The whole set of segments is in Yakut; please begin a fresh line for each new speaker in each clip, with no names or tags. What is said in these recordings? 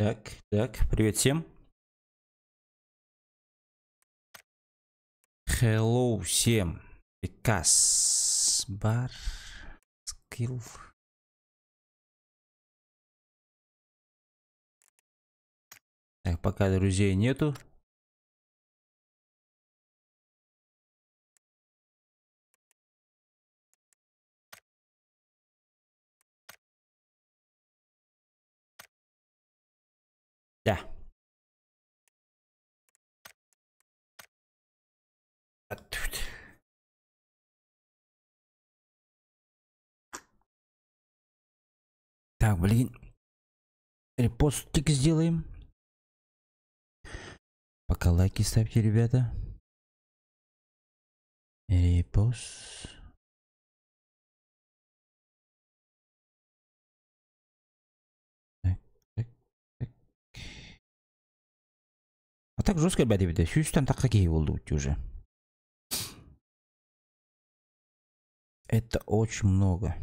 Так, так, привет всем. Hello всем. Пикас. Бар. Скилл. Так, пока друзей нету. Да. Так, блин. Репостик сделаем. Пока лайки ставьте, ребята. Репост. Так, так, так. А так жестко, ребята, ребята. Сүүстэн тахса киһи буолду уже. Это очень много.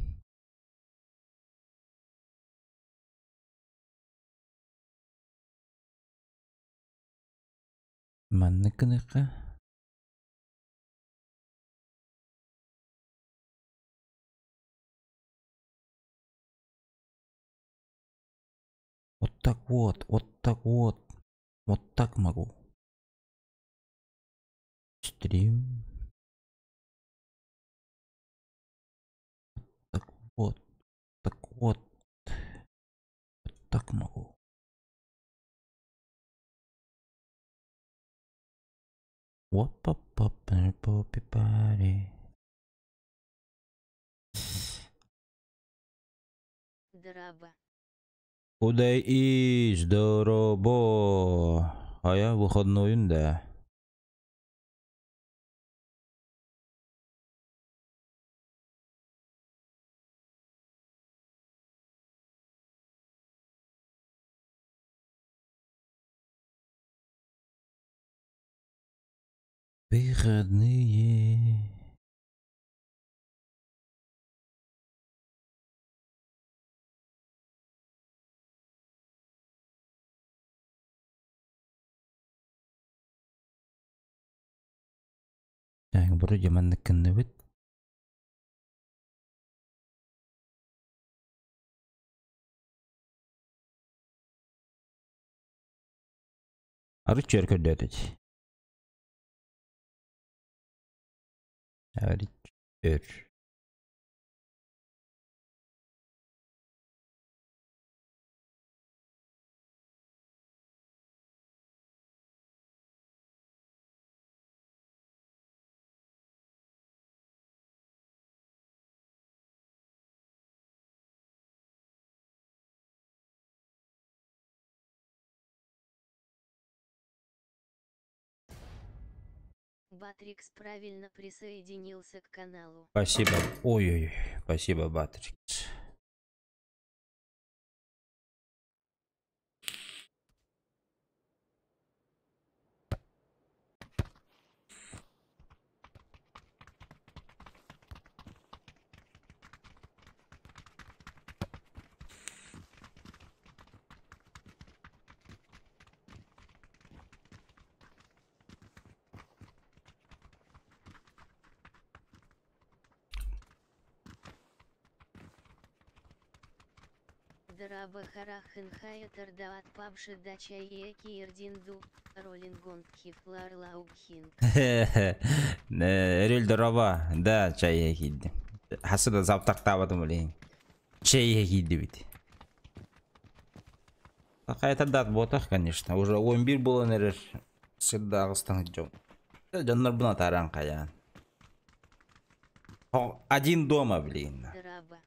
Маннык гыныахха. Вот так вот, вот так вот. Вот так могу. Стрим. Так вот, так вот. Вот так могу.
Дорообо.
Куда и здорово. А я выходной, да. Выходные. Так, вроде маннык гынныбыт. Арыт чөр көрдөөтүт. Арыт өр.
Батрикс правильно присоединился к каналу.
Спасибо. Ой-ой-ой. Спасибо, Батрикс.
Дорообо харахынхая тардаат пабши дача киирдинду, ролингон хифлар лаубхинг.
Эрэл дорообо. Да, чай киирдим. Хасы да завтрактаабатым блин. Чай киирдибит. Такая дат ботах, конечно. Уже 11 буолан эрэр. Сырдаагыстан дьон. Дьоннор буна таран каян. Один дома, блин.
Дорообо.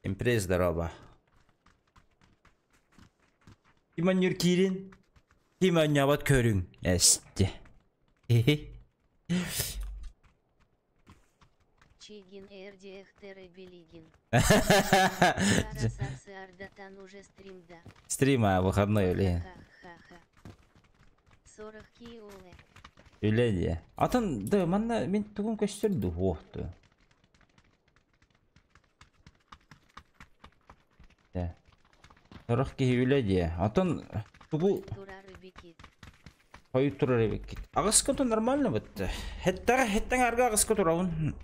Импресс дорообо. Ким киирин? Ким аннябат көрүң? Эсте.
Чигин эрдиэхтере билигин. Ардатан уже стримда.
Стрима выходной, блин.
Ха-ха-ха. 40 киоле.
Үлэ Атын, да, манна мин тугум көстөрдү хуохту. Да. Сорох киһи үлэ диэ. Отон тугу хойут турар эбиккит. Аҕыска то нормально бытты. Хэттэҕэ хэттэҥ арга аҕыска турабын.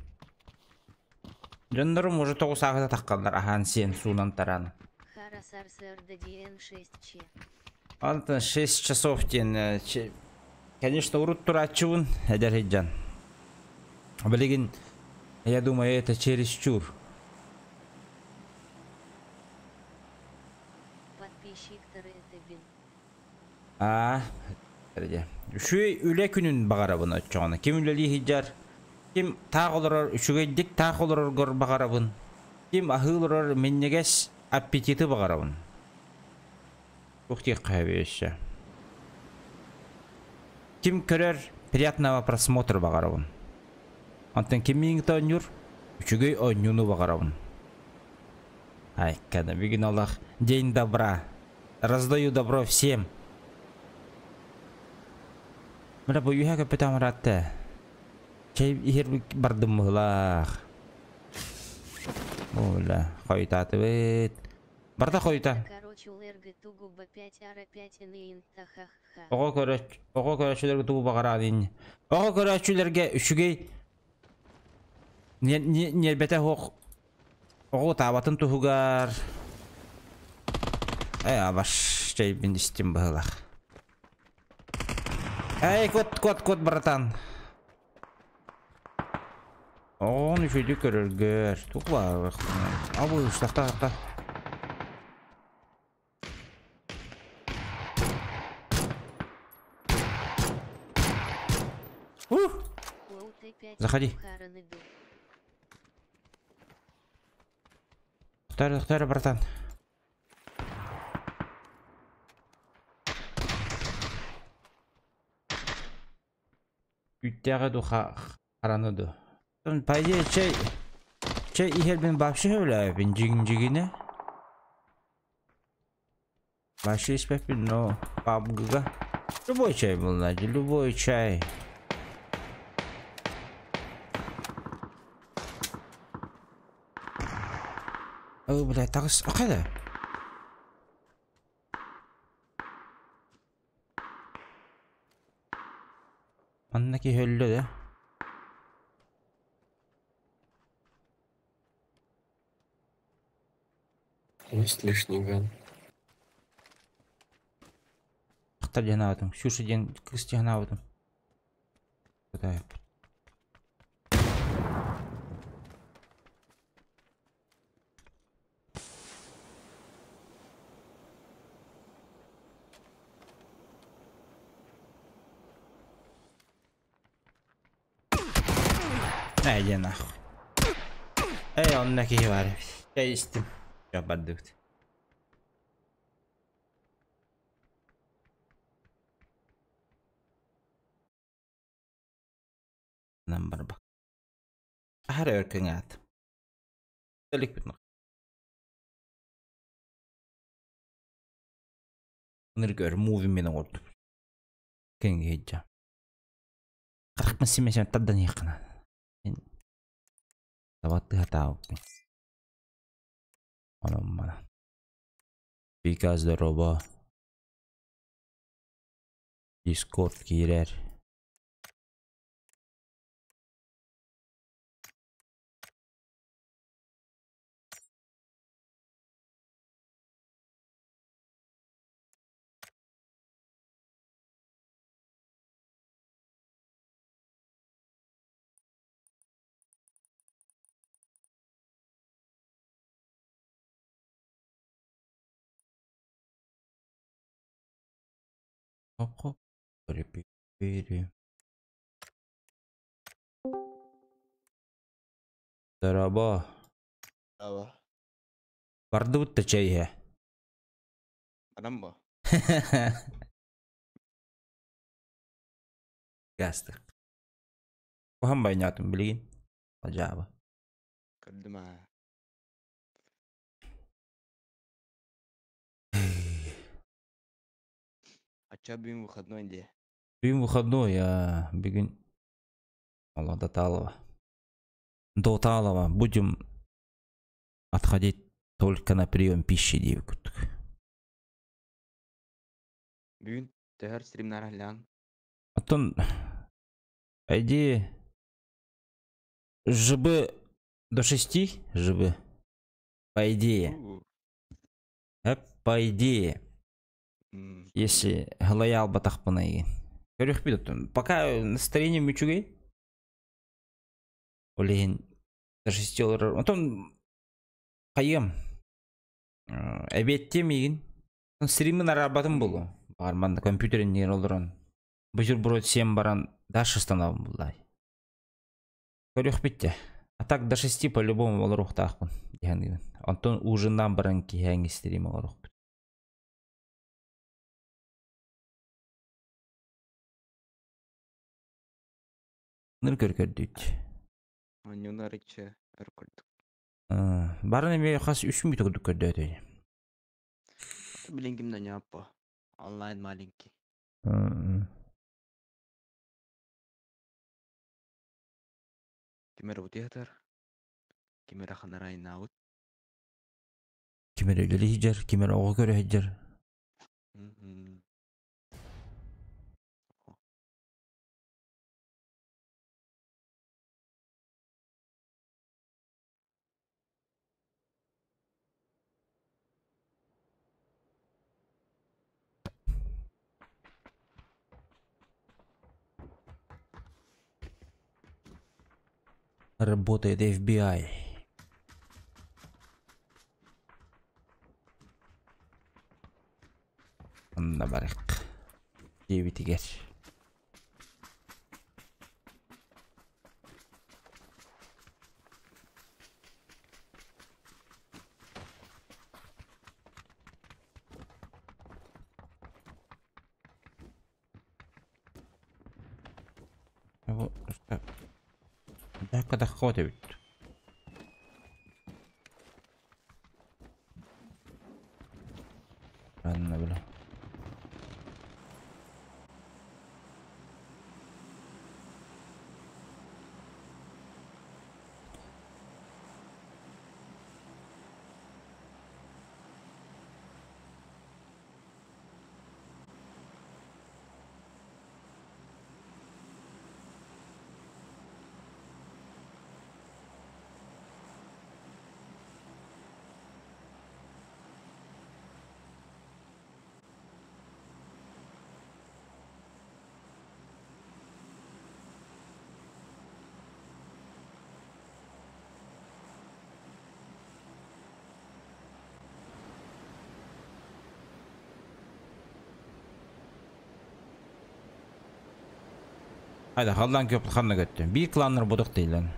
Дьоннорум уже тоҕус ааҕыта таххаллар аһаан сиэн суунан тараан. Антон 6 часов диэн конечно урут турааччыбын эдэр сылдьан. Билигин я думаю это чересчур. Аа, Үчүгэй үлэ күнүн баҕарабын оччоҕуна. Ким үлэлии сылдьар, ким таах олорор, үчүгэйдик таах олороргор баҕарабын. Ким аһыы олорор минньигэс аппетиты баҕарабын. Туох диэххэ сөбүй өссө? Ким көрөр приятного просмотра баҕарабын. Онтон ким миигин оонньуур, үчүгэй оонньууну баҕарабын. Айкана, бүгүн олох день добра. Раздаю добро всем. Бля, бу үһэ көппүт амаратты. Чэй иһэр бардым мыһылаах. Оля, хойутаатыбыт. Барда хойута. Оҕо көрө оҕо көрөөччүлэргэ тугу баҕараан инни. Оҕо көрөөччүлэргэ үчүгэй ньиэрбэтэ суох Оҕо ытаабатын туһугар Ээ абаш чэйбин истим быһыылаах. Эй, кот, кот, кот, братан. Оҕону үчүгэйдик көрөргөр. Туох баар Абы, тахта, тахта. Ух! Заходи. Тохтоор, тохтоор, братан. Үүттээҕи ду хараны ду. По идее, чэй чэй иһэрбин вообще сөбүлээбэппин дьиҥ-дьигинэ. Вообще испэппин, но пабгыга любой чай был, любой чай. Ой, блядь, таҕыс, хайда? Манна киһи өллө да?
Есть лишний ган.
Ахтар диэн аабытым. Ксюша диэн кыыс диэн аабытым. Ээ диэн нахуй. Эй, онно киһи баар эбит. Чэй истим. Бардыбыт. Барбак. Аһара өр кыҥаат. Иликпит Ынырык өр муви мен оҥордум. Кэҥ иһдьэ. Харахпын симэсэн тардан иһиэххинэ. Табаттыы сатаабыппын. Онон манан. Вика здорово. Дискорд киирэр. Дорообо.
Аба.
Бардыбыт да чэй иһэ.
Баран бо.
Гастык. Уһан байньаатым билигин. Дьаабы.
Көрдүм аа. А чё бүгүн выходной дии?
Бүгүн выходной, а бүгүн Алла Доталова. Доталова. Будем отходить только на прием пищи диэбит курдук.
Бүгүн төһөр стримнар аһыллаан.
Оттон айди ЖБ до 6 ЖБ. По идее. По идее. Если лоял батахпына игин. Көрүх бит. Пока настроение үчүгэй. Ол иһин до 6 олорор. Онтон хайыам. Эбиэттиэм игин. Стримин араарбатым буолуо. Баҕар манна компьютер иннигэр олорон бутерброд сиэн баран дальше станабын буллай. Көрүөхпүт дьэ. А так до 6 по-любому олоруохтаахпын диэн. Онтон ужиннаан баран киһээҥҥи стрим оҥоруохпут. Ныр көр көрдүүт.
Оонньууну арыччы өр көрдүк.
Барын эмиэ хас үс мүнүүтэ курдук көрдөөтөй.
Билин ким да ньааппа. Онлайн маленький. Ким эрэ утуйатар, ким эрэ ханарайнаабыт.
Ким эрэ үлэлии сылдьар, ким эрэ оҕо көрө сылдьар. Работает FBI. Онно барык. Диэбитигэр. Дакка эбит. Анна бля. Hayda халлан көп ханна көттү. Бир кланнар бодок дейлен.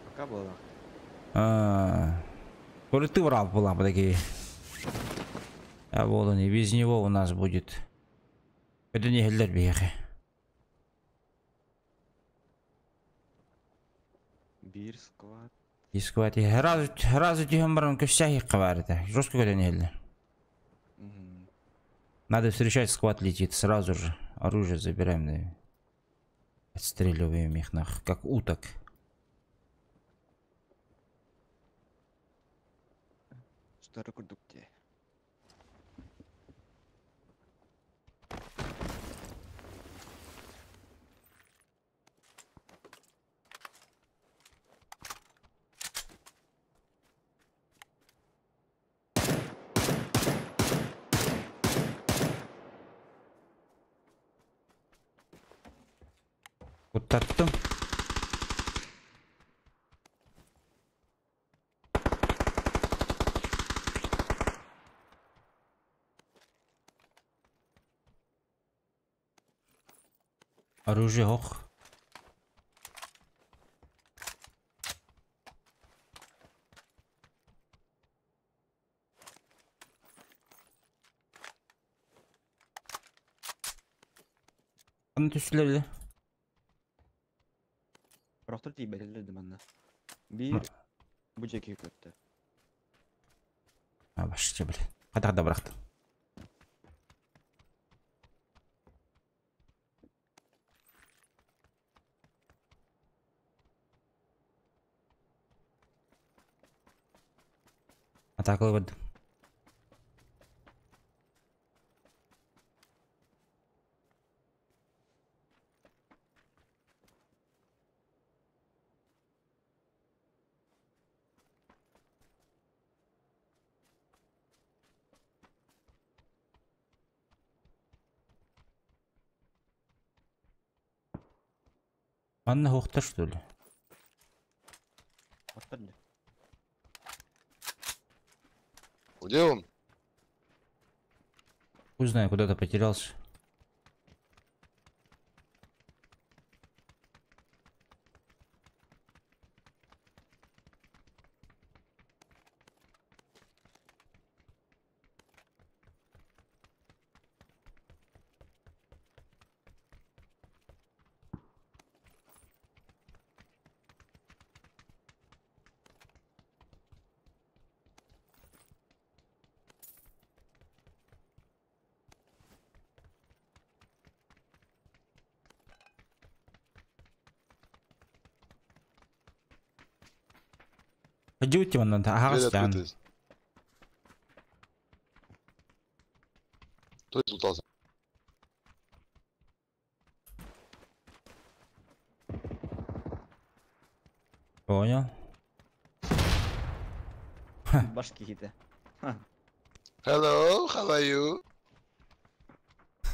Пока была.
Коли ты врал была бы такие. А вот он, и без него у нас будет. Это не хеллер бияхе.
Бир склад.
Исквати. Разу разу тихом баран көссәхи кабарыта. Жестко когда не хеллер. Надо встречать, сквад летит сразу же. Оружие забираем. Да. Отстреливаем их нах, как уток.
Что курдукте.
Куттаттым. Оружие ох. Аны түстүлэр
Рохтор тиийбэтилэр манна. Биир бу дьэки көттө.
А, вообще, блин. Хата да бырахтым. Атаакалыы бардым. Манна суохтар что ли?
Оттор дии.
Где он?
Хуй знаю, куда-то потерялся. Пойдете вон надо. Ага,
Дверь
стян.
открыта. Кто излутался?
Понял.
Башки киһитэ.
Hello, how are you?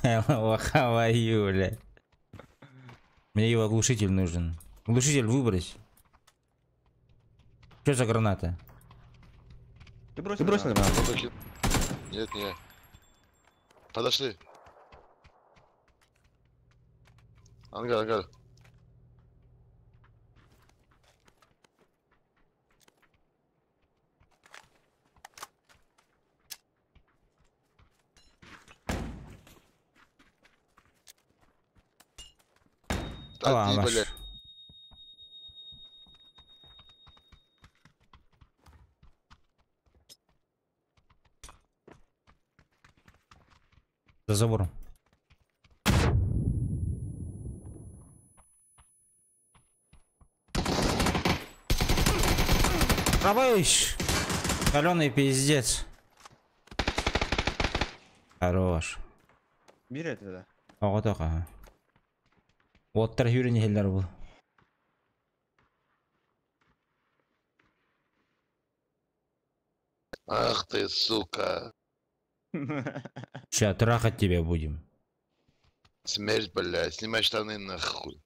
Hello, how are you, бля? Мне его оглушитель нужен. Глушитель выбрось. Что за граната?
Ты бросил, Ты бросил гранату?
Кто таки- Нет, не. Подошли. Ангар, ангар.
Ладно,
Да, ты,
ваш.
блядь.
За забором. Товарищ! Каленый пиздец. Хорош.
Бери это да.
Оҕотох аха. Уоттар хүрен иһэллэр бу.
Ах ты, сука.
Ща трахать тебя будем.
Смерть, блядь. Снимай штаны нахуй.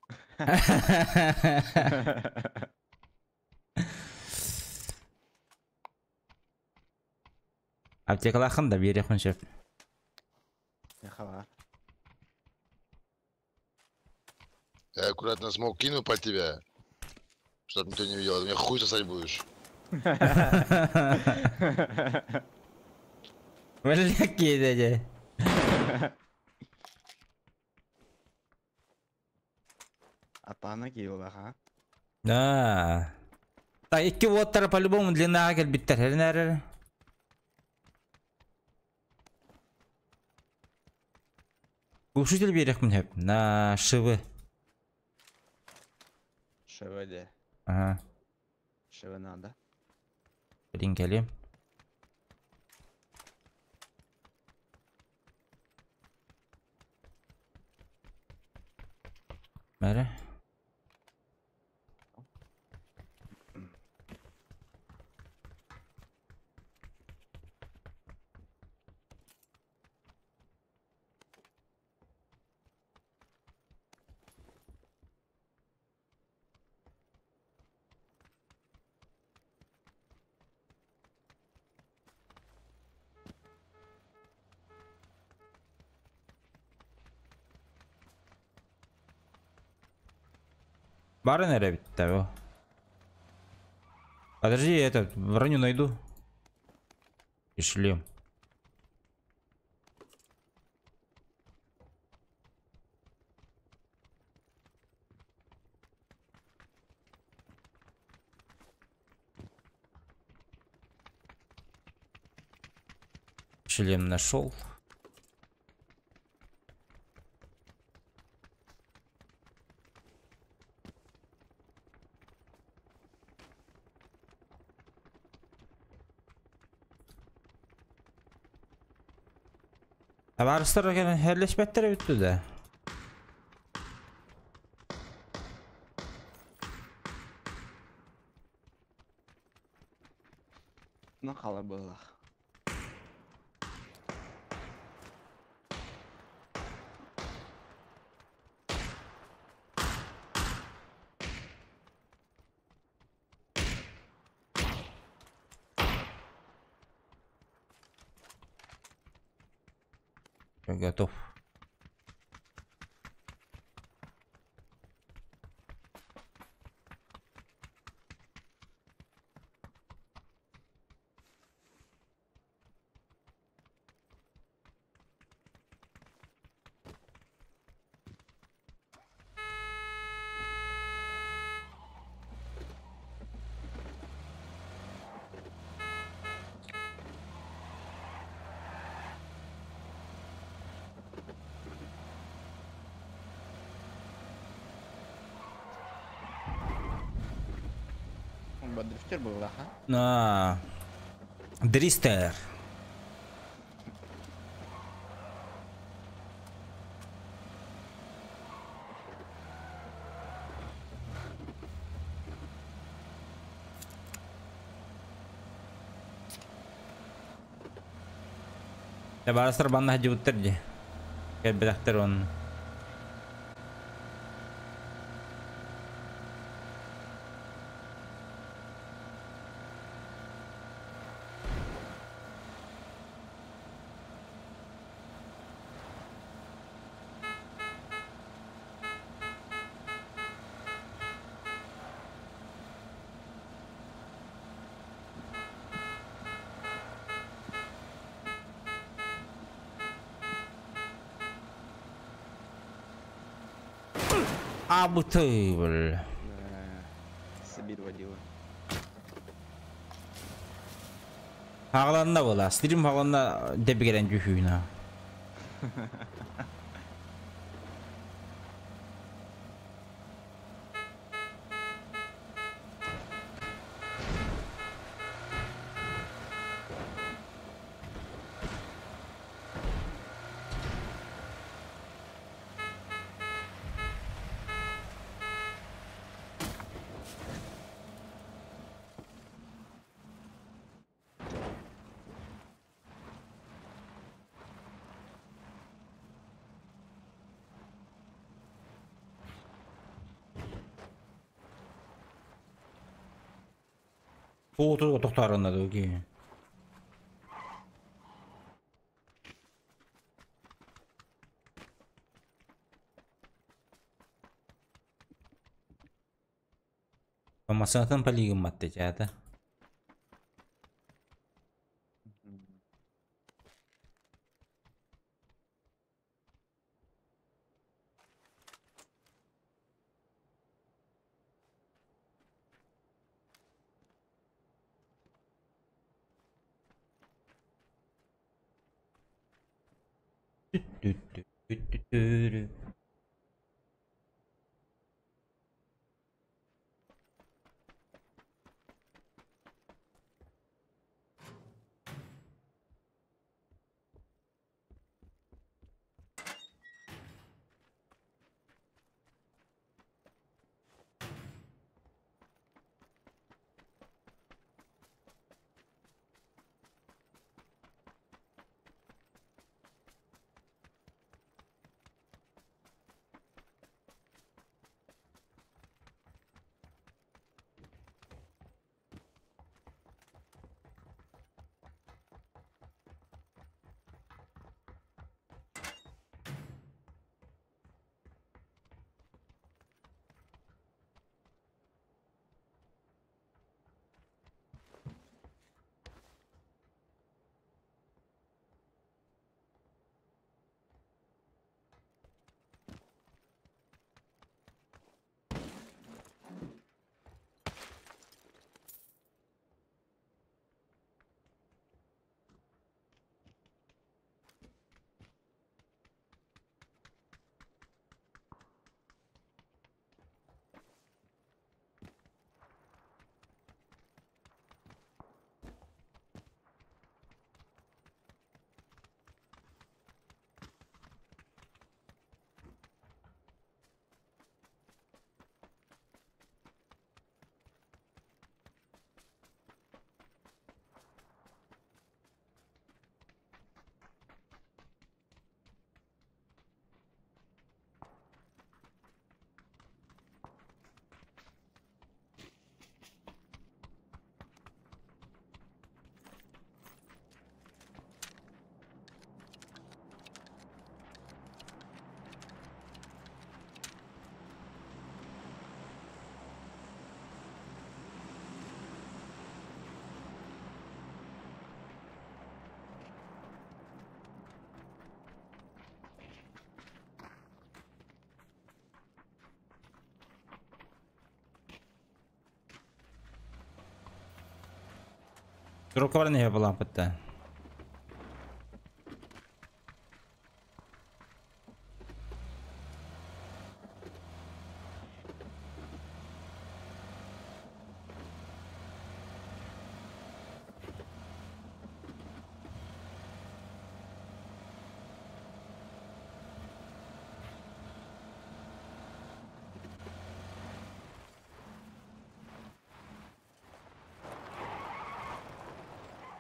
Аптекалаахын да биэриэхпин сөп.
Хава.
Я аккуратно смог кину под тебя. Чтоб никто не видел. а ты Меня хуй сосать будешь.
Бля, дядя.
Атана киилаха.
Да. Так, икки уоттара по-любому длиннаҕа кэлбиттэр. Эрин Глушитель биэриэхпин сөп. На шивы.
ШВД.
Ага.
ШВ надо.
Блин, кэлиэм. Бәрі. Бары нэрэ битта бу. Подожди, я этот броню найду. И шлем. Шлем нашел. Табаарыстар херлеспеттер эбит да.
На халар буоллах.
Готов.
Дрифтер был, ага.
А, Дристер. Табаарыстар банна хадьыбыттар дии. Кэлбэтэхтэр он. Абытыбыл.
Сибирь водила.
Хагаланна була. Стрим хагаланна дебигерен жүхүйна. Фото тохтарына дуги. Масанатын полигон матты жада. Дропка баран иһэ балааппытта.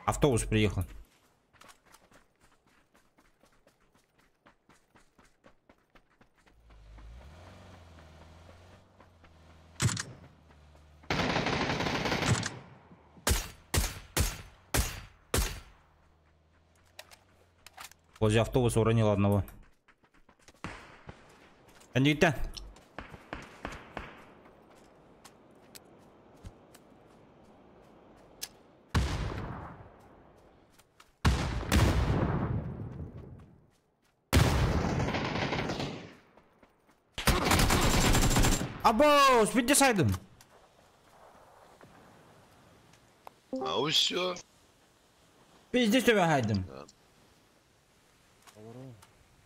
Автобус приехал. Возле автобуса уронил одного. Анита. Або, спидди сайдым.
А все.
Пиздец тебя хайдым.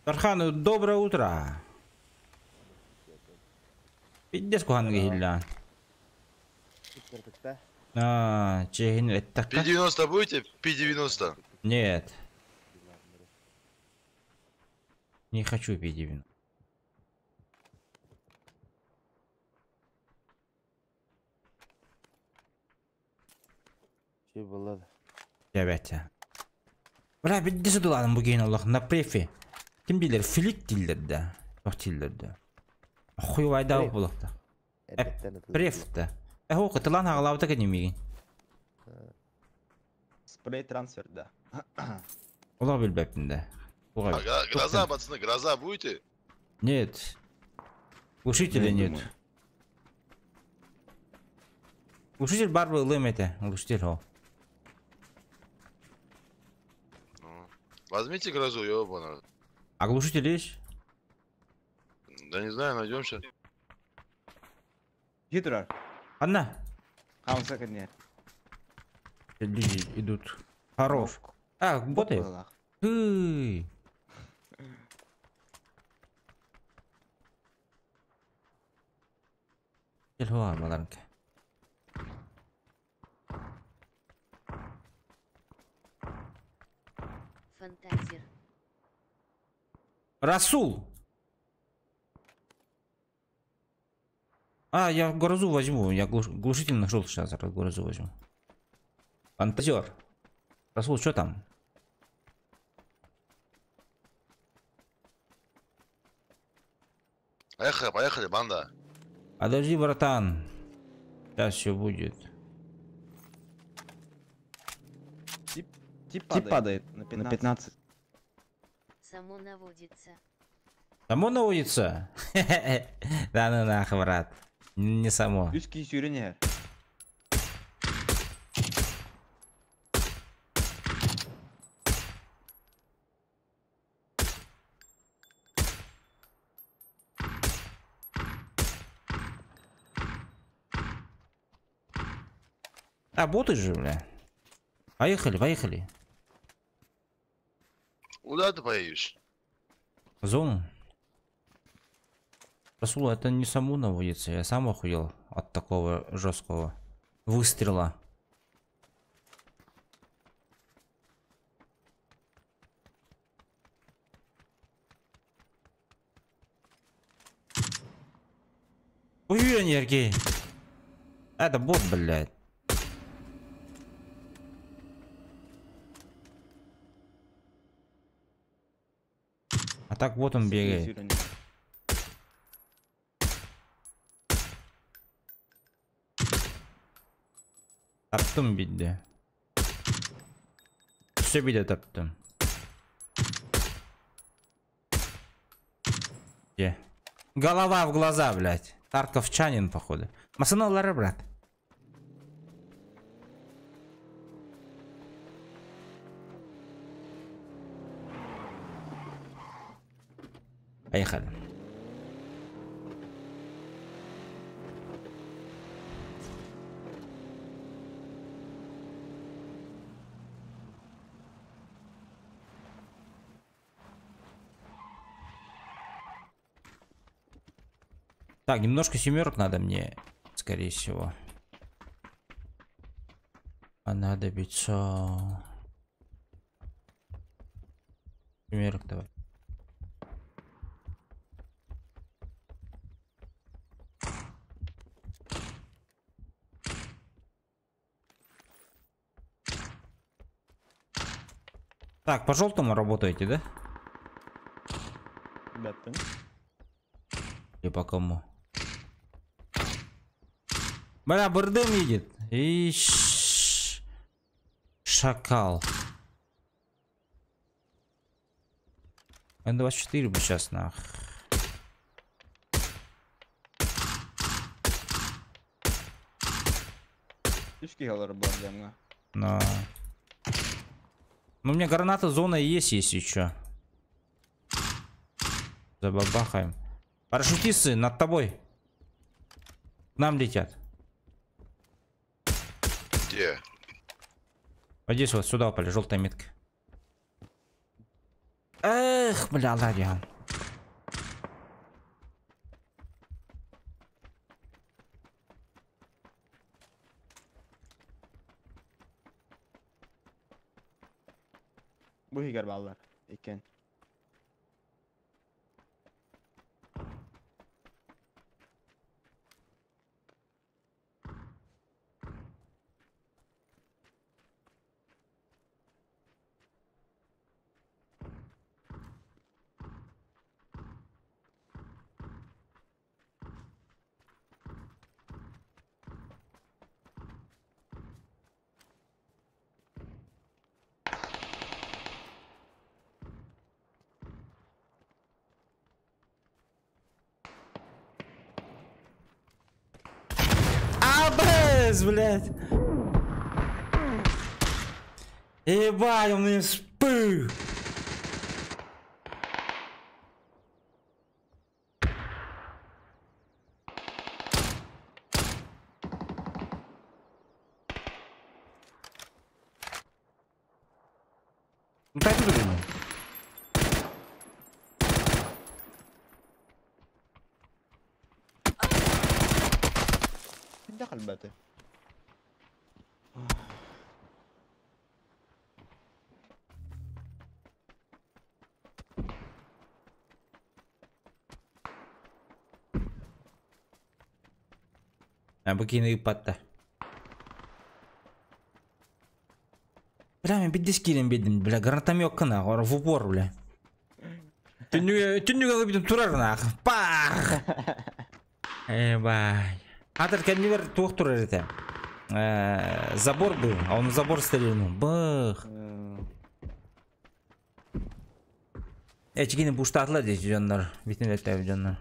Тархан, доброе утро. Пиздец кухан гихилля. А, чехин это
Пи-90 будете? Пи-90.
Нет. Не хочу Пи-90. Evet. Бра, бидди судуланым бүгін Аллах на префе. Ким билер? Филик диллерде. Бак диллерде. Хуй вайда булакта. Префте. Э, кытылан хагалабыта кенемигин.
Спрей трансфер, да.
Ола билбеппин да.
А, гроза, пацаны, гроза будете?
Нет. Глушителя нет. Глушитель бар был это. Глушитель хо.
Ну, возьмите грозу, ёбана.
А глушитель есть?
Да не знаю, найдем сейчас.
Гидрар.
Анна.
Хамса нет.
Люди идут. Хорош. А, боты. Ты.
Фантазер.
Расул! А, я грозу возьму. Я глушитель нашел сейчас, грозу возьму. Фантазер. Расул, что там?
Поехали, поехали, банда.
Подожди, братан. Сейчас все будет.
Тип падает на 15.
Само наводится.
Само наводится? Да ну нахуй, брат. Не само.
Үский сюренер.
А боты же, бля. Поехали, поехали.
Куда ты поедешь?
В зону. Расул, это не само наводится. Я сам охуел от такого жесткого выстрела. Ой, энергии. Это бот, блядь. А так вот он бегает. Таптым бидде. Все биде таптым. Где? Голова в глаза, блядь. Тарковчанин, походу. Масаналары, брат. Поехали. Так, немножко семерок надо мне, скорее всего. Понадобится. Семерок давай. Так, по желтому работаете, да?
Да, ты.
И по кому? Бля, Бурдым едет. Ищ. Шакал. Н24 бы сейчас нах. Но. Ну, у меня граната зона есть, если еще. Забабахаем. Парашютисты над тобой. К нам летят.
Где?
Вот здесь вот, сюда упали, желтая метка. Эх, бля, ладно.
Бу иһигэр бааллар. Иккен.
Абэс, блядь. Ебать, он мне спы. Ну так и думаю.
دخل باتل.
А бу кини ыппатта. Бля, мен биддес киирэн биэрдим, бля, гранатометка нах, в упор, бля. Түннүгэ ылбытым турар нах. Пах! Ебать. Атыр кэннибэр туох турар этэ. Забор был, а он в забор стрельнул. Бых. Эчигини буштаатылар дии дьоннор, бүтүн өттөөбүт дьоннор.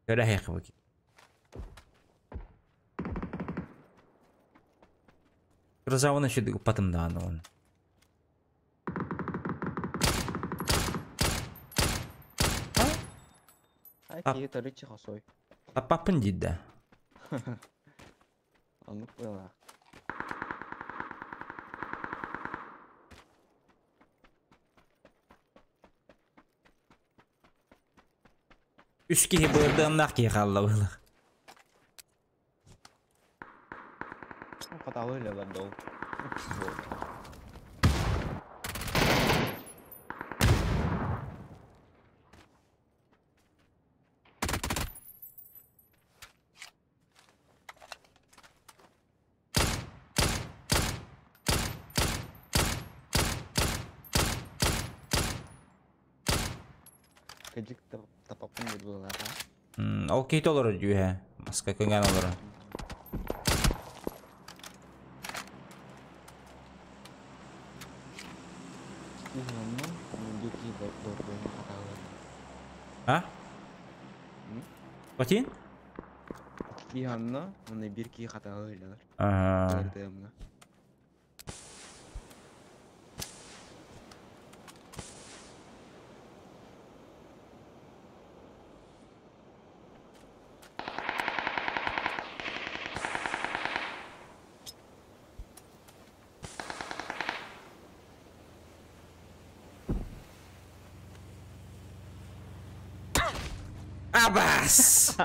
Көрө бу. Грозаваны шүдүк упатым дааны он.
Ай, тарычы хосой.
Аппапын дейт да.
Оннук буолаа.
Үс киһи быырдыамнаах киһи хаалла быһылах.
Хатаалы илэлэр дол. Кыдьык тапаппын диир буоллаҕа.
Ол киһи олорор дьүүһэ. Маска кыҥаан олорор. А? Батин?
Киһанна, оны бир киһи хатаалы илэлэр.
Ага.
Ырдыамҥа.
Абас!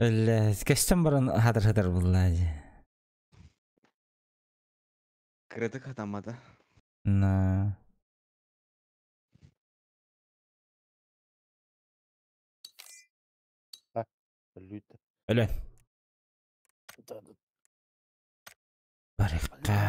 Өллө, көстөн баран хатыр-хатыр булла.
Кыратык хатаммата.
На.
Өлүүтэ.
Өлөн. Барыхха.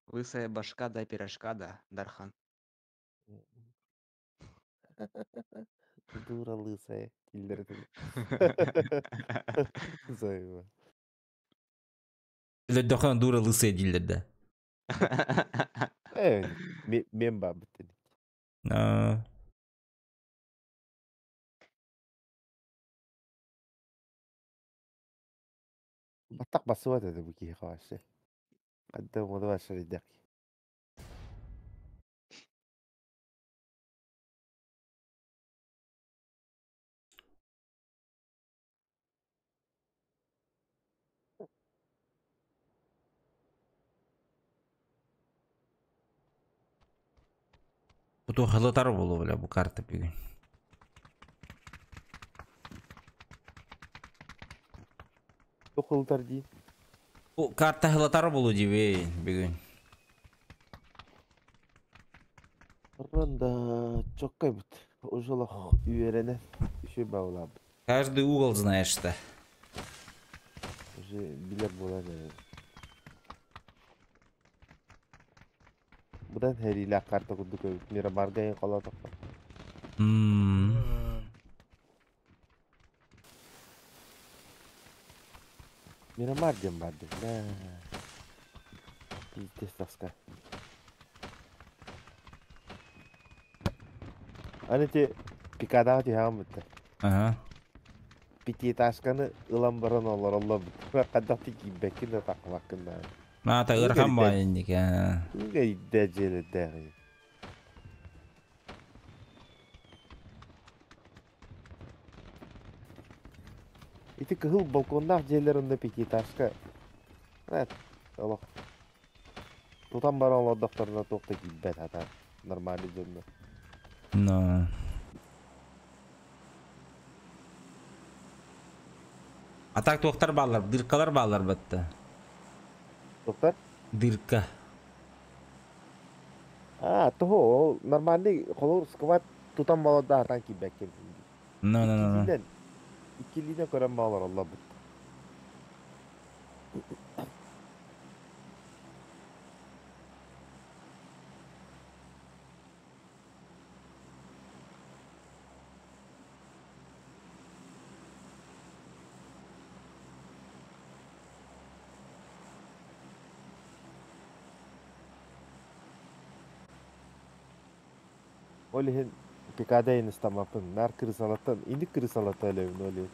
Лысая башка дай пирожка да, Дархан.
Дура лысая. Киллердин. Зайва.
Өлөдөхөн дура лысая дииллэр да.
Э, мен бабыт.
Аа.
Баттах басыбат этэ бу киһи вообще. Хадда мода вообще ридак.
Бу туох хылытар буолуо бля бу карта бүгүн.
Туох хылытар дии?
Бу карта хылытар буолуо диибин бүгүн.
Ранда чоккай бут. Уже олох үөрэнэн үчүгэй баҕалаабыт.
Каждый угол знаешь что.
Уже билэр буолан эрэр. Быдан хэриилээх карта курдук эбит. Мирамарга иһин холоотоххо. Мирамар диэн баар дии. Бля. Пиздец тоска. Аны ити пикадаҕа түһэҕин бытта.
Ага.
Пятиэтажканы ылан баран олороллор бытта. Хайдах да киирбэккин да таххыбаккын да.
Маата ыарахан баҕайы инник.
Өйдө дьиэлэрдээҕи. Ити кыһыл балконнаах дьиэлэр онно пятиэтажка. Эт, олох. Тутан баран олордохторуна туох да киирбэт хата. Нормальный дьонно.
Но. А так туохтар бааллар, дыркалар бааллар батта.
Туохтар?
Дырка.
А, того, ол нормальный холор скват тутан баларда хатан киирбэккин.
No, no, no, no.
Иккилиинэн, иккилиинэн көрөн баалар оллорбут. Ол иһин ПКД ыстаммаппын, наар крысалаттан, инник крысалатта өлөбүн ол иһин.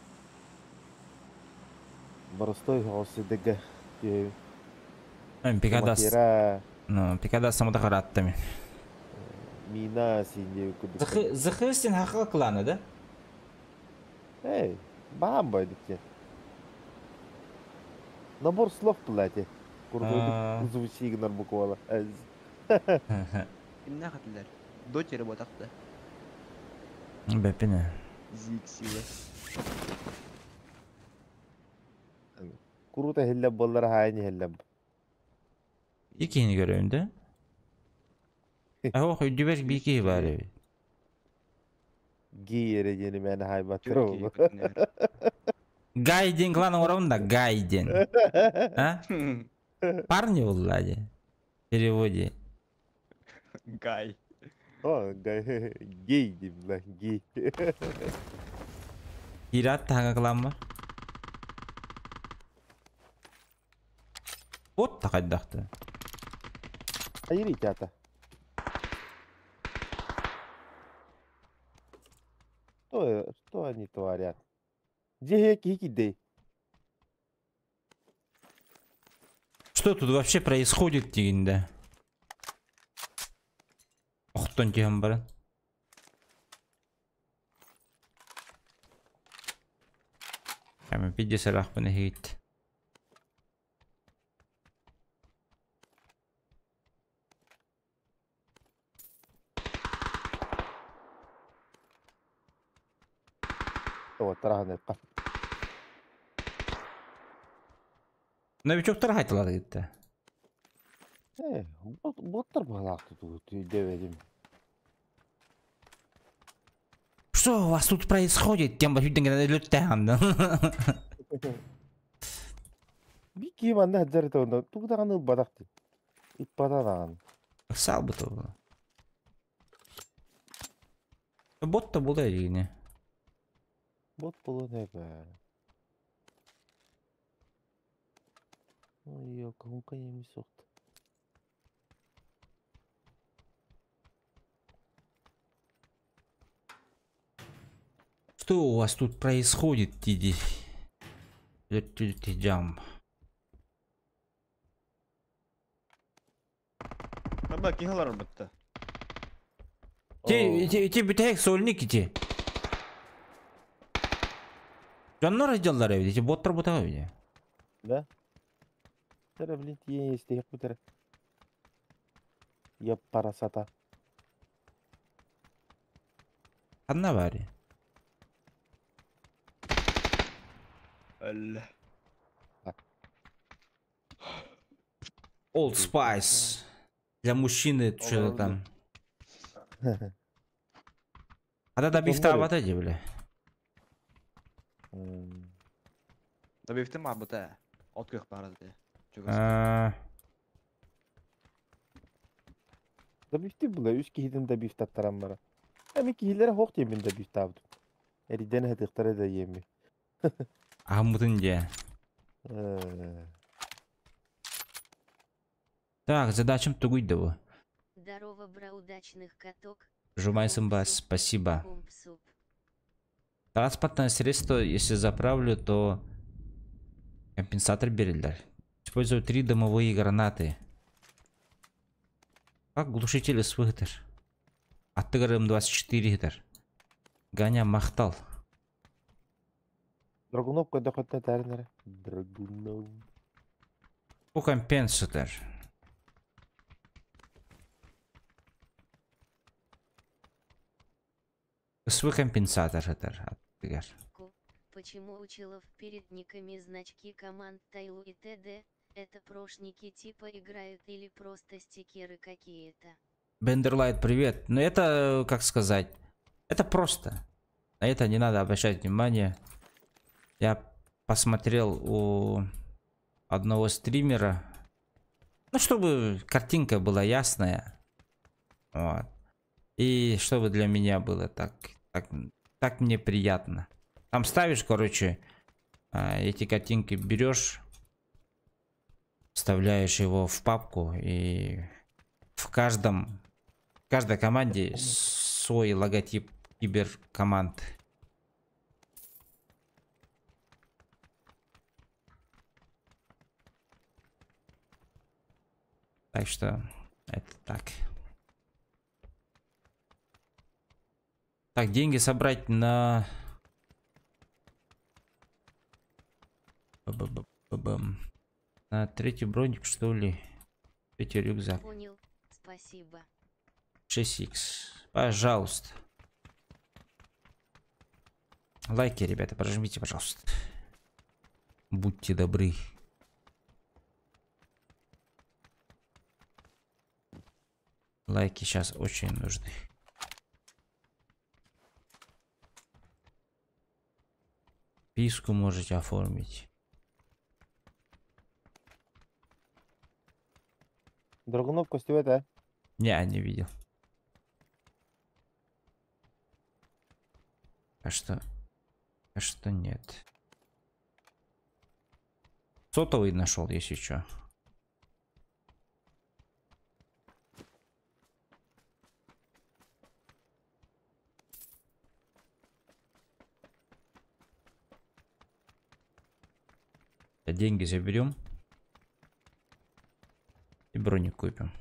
Боростой соҕус сирдэргэ түһэбин.
Пикадас.
Матера,
Ну, Пикадас самота харатта мен.
мина сиинде курдук.
Зхы сен хаха клана, да?
Эй, баам бойдук диэн. Набор слов блядь. Курдук звучи гынар буквала.
Кимнээх этилэр? Дотеры буотахта.
Бэппине.
Зик сила.
Курута иһиллэр буоллар хаайан иһиллэр.
Иккиһини көрөбүн да? Ох, өйдүбэр биир киһи баар эбит.
Гей эрэ диэни мээнэ хаайбаттар
Түөрт киһи
ол.
көтүнэр.
Гай диэн клан оҥоробун да, Гай диэн. А? Парни булла дии. Переводе.
Гай.
О, гай, гей диим да, гей.
Киират таһаҥа кыламмар. Вот такайдахты.
Айыр итята. Что они творят? Дьиэ киһи киирдэй.
Что тут вообще происходит дигинде? Охтон түһэн баран. Кәме пидде сарахпын эһигит.
Тараһан
Новичоктар хайтылар гитте.
Э, боттар баалаах дэбедим.
Что у вас тут происходит? Тем бахүден генә лүттә
Би киһи манна сылдьар этэ онно тугу даҕаны ылбатах дии. Ыппата даҕаны.
Сал бу то. Бот та була дигине.
Бот буолуон эбэ. Ой, кахунка еми сохт.
Что у вас тут происходит, диди? Жам.
Аба киһи бытта.
Ти ти ти бүтэк сольник ити. Дьоннор дьаллар эбит, ити боттар бутага эбит.
Да? Тәрі, блин, тиен естейік бітірі. Я парасата.
Ханна бари.
Әллә.
Old Spice. Для мужчины что-то там. А да бифта абата де, бля.
Да бифтем абата. От көх бара де.
Да бифти була, үс киһитин да биф таттаран бара. Эми киһилere хоқ деймин да биф табдым. Эриден хатыктары да еми.
Ахмутын де. Так, задачам тугуй да.
Здорово, бра, удачных каток.
Жумай спасибо. Транспортное средство, если заправлю, то компенсатор берилдер. Использую 3 дымовые гранаты. Как глушители с выхтер? Аттыгар М24 гитар. Ганя махтал.
Драгунов когда хоть на Драгунов.
По компенсатор. СВ компенсатор это. Аттыгар.
Почему у челов перед никами значки команд Тайлу и т.д. Это прошники типа играют или просто стикеры какие-то?
Бендерлайт, привет. Ну это, как сказать, это просто. На это не надо обращать внимание. Я посмотрел у одного стримера. Ну, чтобы картинка была ясная. Вот. И чтобы для меня было так мне приятно. Там ставишь, короче, эти картинки берешь, вставляешь его в папку, и в каждой команде свой логотип киберкоманд. Так что это так. Так, деньги собрать на... На третий броник, что ли? Третий рюкзак.
Понял, спасибо.
6х. Пожалуйста. Лайки, ребята, прожмите, пожалуйста. Будьте добры. Лайки сейчас очень нужны. Писку можете оформить.
Драгунов костюм а?
Не, не видел. А что? А что нет? Сотовый нашел, если что. Деньги заберем. И броник купим.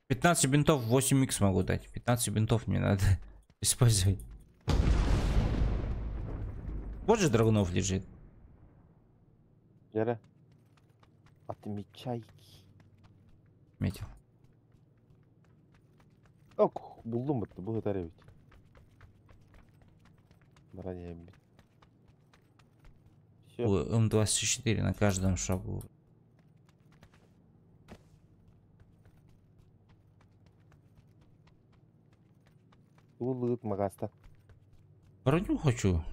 15 бинтов 8х могу дать. 15 бинтов мне надо использовать. Вот же Драгунов лежит.
Жара. Отмечай.
Метил.
Ок, булдум бытты, бу ытар эбит. Броня бит. Все.
М24 на каждом шагу.
Улыт магаста.
Броню хочу.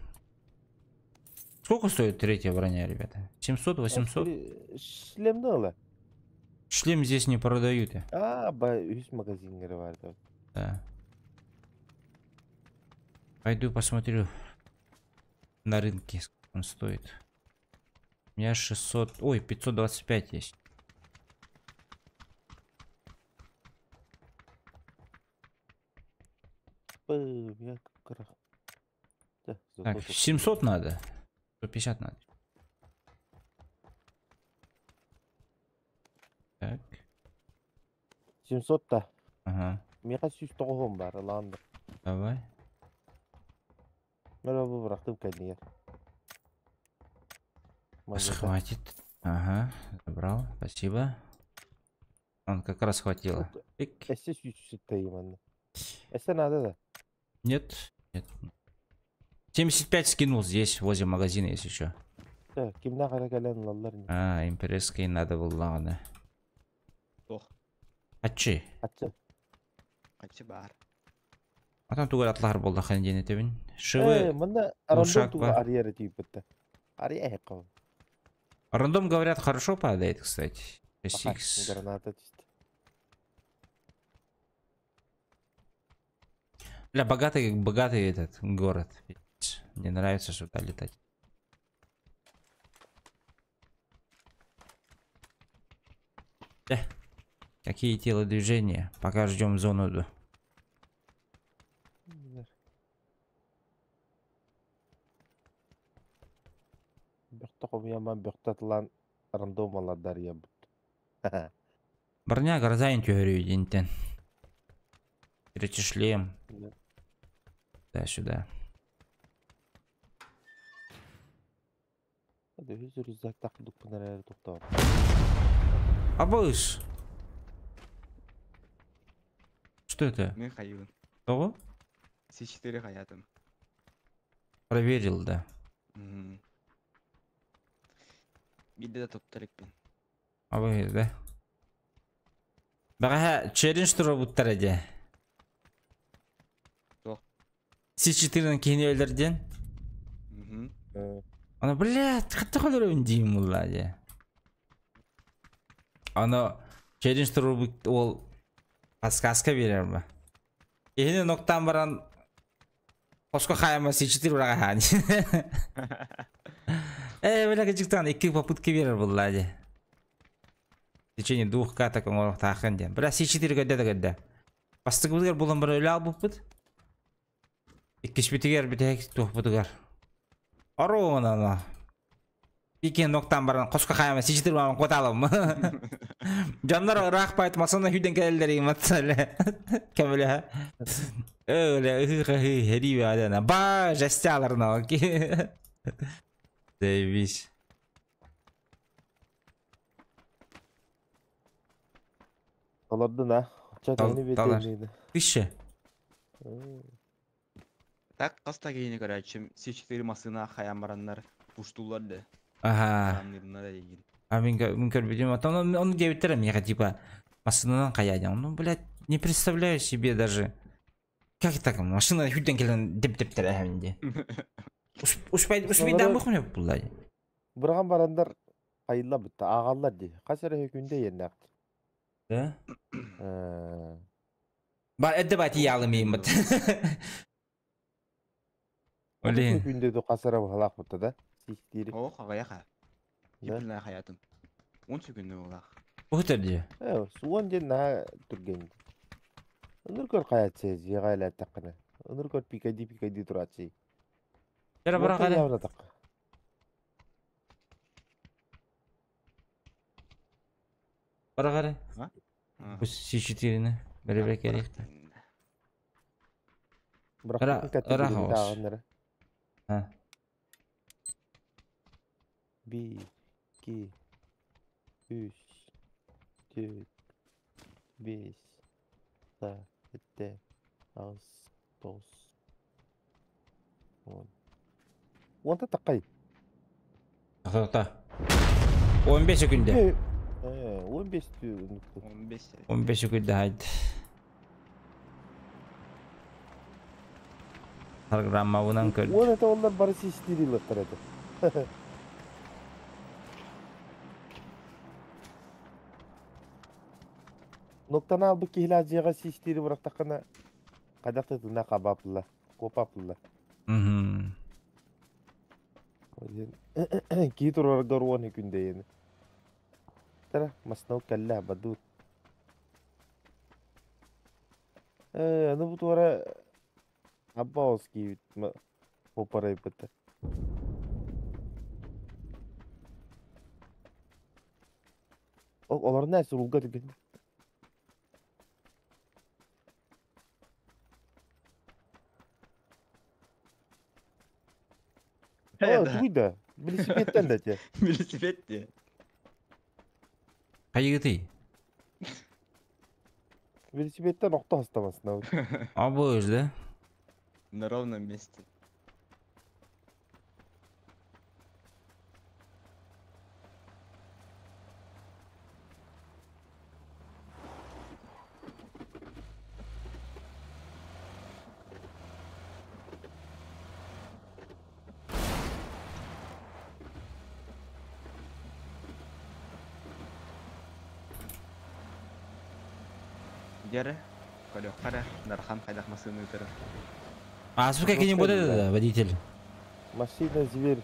Сколько стоит третья броня, ребята? 700, 800?
Шлем дала.
Шлем здесь не продают.
А, ба, үс магазин бар.
Да. Пойду посмотрю на рынке, сколько он стоит. У меня 600, ой, 525 есть. Так, 700 надо. 150 надо. Так.
700-то.
Ага.
Меха сүүс тоҕуһун бар, ылаан да.
Давай.
Мөрө бу бырахтым кэннигэр.
Хватит. Ага, забрал. Спасибо. Он как раз хватило. Пик.
Эссе сүүс сыттайым Эссе надо да?
Нет, нет. 75 скинул здесь, возле магазина, если что.
Так, кимнә кэлэн ылаллар.
А, имперский надо было, ладно.
Ох.
Ачи.
Ачы.
Ачы бар.
А там тугар атлар болды хан ден этебин.
Э,
Шивы.
мында рандом туга
бар.
арьера тийип битти. Арья кыл.
Рандом, говорят, хорошо падает, кстати. 6х.
Граната түстү.
Бля, богатый, богатый этот город. Пиздец. Мне нравится сюда летать. Какие телодвижения? Пока ждем зону.
Бөхтө комуяман бөхтө рандом аладар я бут.
Броня гроза теорию дентен. Третий шлем. Да, сюда. Абыш! Что это?
Михаил.
Того?
С4 хаятым.
Проверил, да.
Бидде да топтарыкпын.
Абы, да. Баға челлендж тура буттар эде.
Туох.
С4-ның кейіне өлерден. Ана, блядь, хатта холорын деймін бұла де. Ана челлендж тура бут ол подсказка берер ма. Кейіне ноктан баран Қосқа хайма С4 бұраға хани. Бля, кычыктан екі попытка берер бұла де. В течение двух каток он тахын ден. Бля, С4 көдді да көдді. Бастығы бұдығар бұлын бір өлі алып бұд. Иккиш бітігер бітек тух бұдығар. Ару ана. Икен ноктан баран қосқа хайма С4 баран қоталым. Жандар рақ байт масана хүден кәлдер иматсале. Кәміле. Өле, хы хери бадана. Ба, жастяларна, окей. Заебись.
Олордун а. Чатаны
Талар.
бетейин.
Тысяча.
Так каста кейіне короче, С4 масына хаян бараннар пуштулар да.
Ага.
Арамнырнар деген.
А мен көрбедим. А он, он девяттером я типа машинанан каядям. Ну, блядь, не представляю себе даже. Как так? Машина хүден келен деп деп тәрәхәминде. Успай успай
Олары-
дамы хуня буллай.
Быраган барандар айылла битти. Агаллар ди. Касара күндө еннак.
Да?
Э,
Бар эдде бати ялы мейм бит. Блин.
Күндө ду касара халак битти да. Сиктири.
О, хагаяха.
Да.
Кипилна хаятым. 10 секунд олақ.
Бу дии.
Э, суон диэн наһаа түргэн. Ыныр көр хайааччы дьиэҕэ элээттэххинэ. Ыныр көр пикайдыы пикайдыы турааччы.
Кere бырақ
Уонтан
эрэ.
явнатахха.
Бырақ эрэ.
А?
Бу С4-ни бэрибэ кэлиэхтэ.
Бырахпытын кэтти
Ыра
билигин
хаос.
ааҕан эрэ.
Ha.
Биир, икки, үс, түөрт, биэс, алта, сэттэ, аҕыс, тоҕус, уон. Уонта такай.
Та. 15 секунда.
Э, 15 тү-
15.
15 секунда haydi. Программа көр.
Уон это олар бары систири лыктар это. Ноктан албы киһилää дьиэҕэ систири бырахтаххына хайдах да тына хабаапылла, куопаапылла.
Мгм.
Кии тураргар уон күндэйени. Тара, маснау кэллэ бадуут. Э, аны бу туора аббаос киибит опарайбыта. Олор нэ сурулга түгэн. О,
Да.
тугуй да. Велосипедтен да те.
Велосипед те.
Хайгыты.
Велосипедтен охто хастамасына.
Абы да?
На ровном месте. Дәрі, Көрөк қара, Дархан қайдақ масыны өтірі.
А сколько не будет это, водитель?
Машина зверь.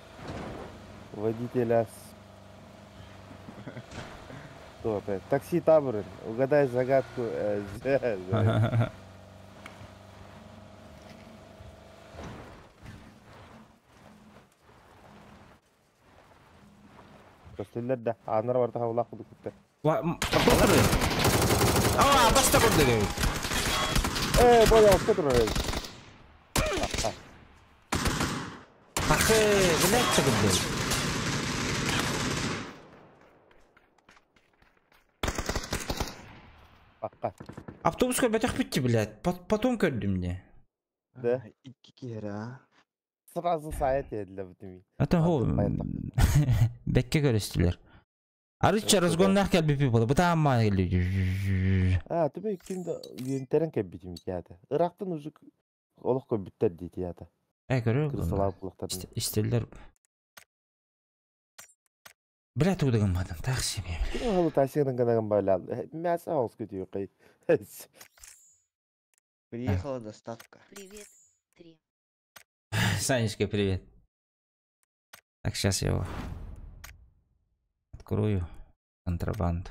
Водитель ас. Что опять? Такси таборын. Угадай загадку. З. Көстөллөр да. Анар барда хавлақ кудук күттэ.
Ва, А, баста курдук.
Э, боя оска турар.
Пахы, блядь, курдук.
Баққа.
Автобуска бөтөх битти, блядь. Потом көрдүм мне.
Да.
Икки кері, а?
Сразу сайт еділі бітімей.
Это хо. Бекке көрөстүлөр. Арыча разгоннах келбипи болду. Бу таама келди.
А, түбе кимді үйентерен кәббитим театр. Ирактан уже олох көбүттер дей театр.
Э, көрө.
Кырсалап кулактарын.
Истеллер. Блядь, удагымадым. Так себе.
Ким халы тасигынан ганаган байлал. Мясо аус көтү кый.
Приехала доставка.
Привет, 3.
Санечка, привет. Так, сейчас я его открою. Контрабанду.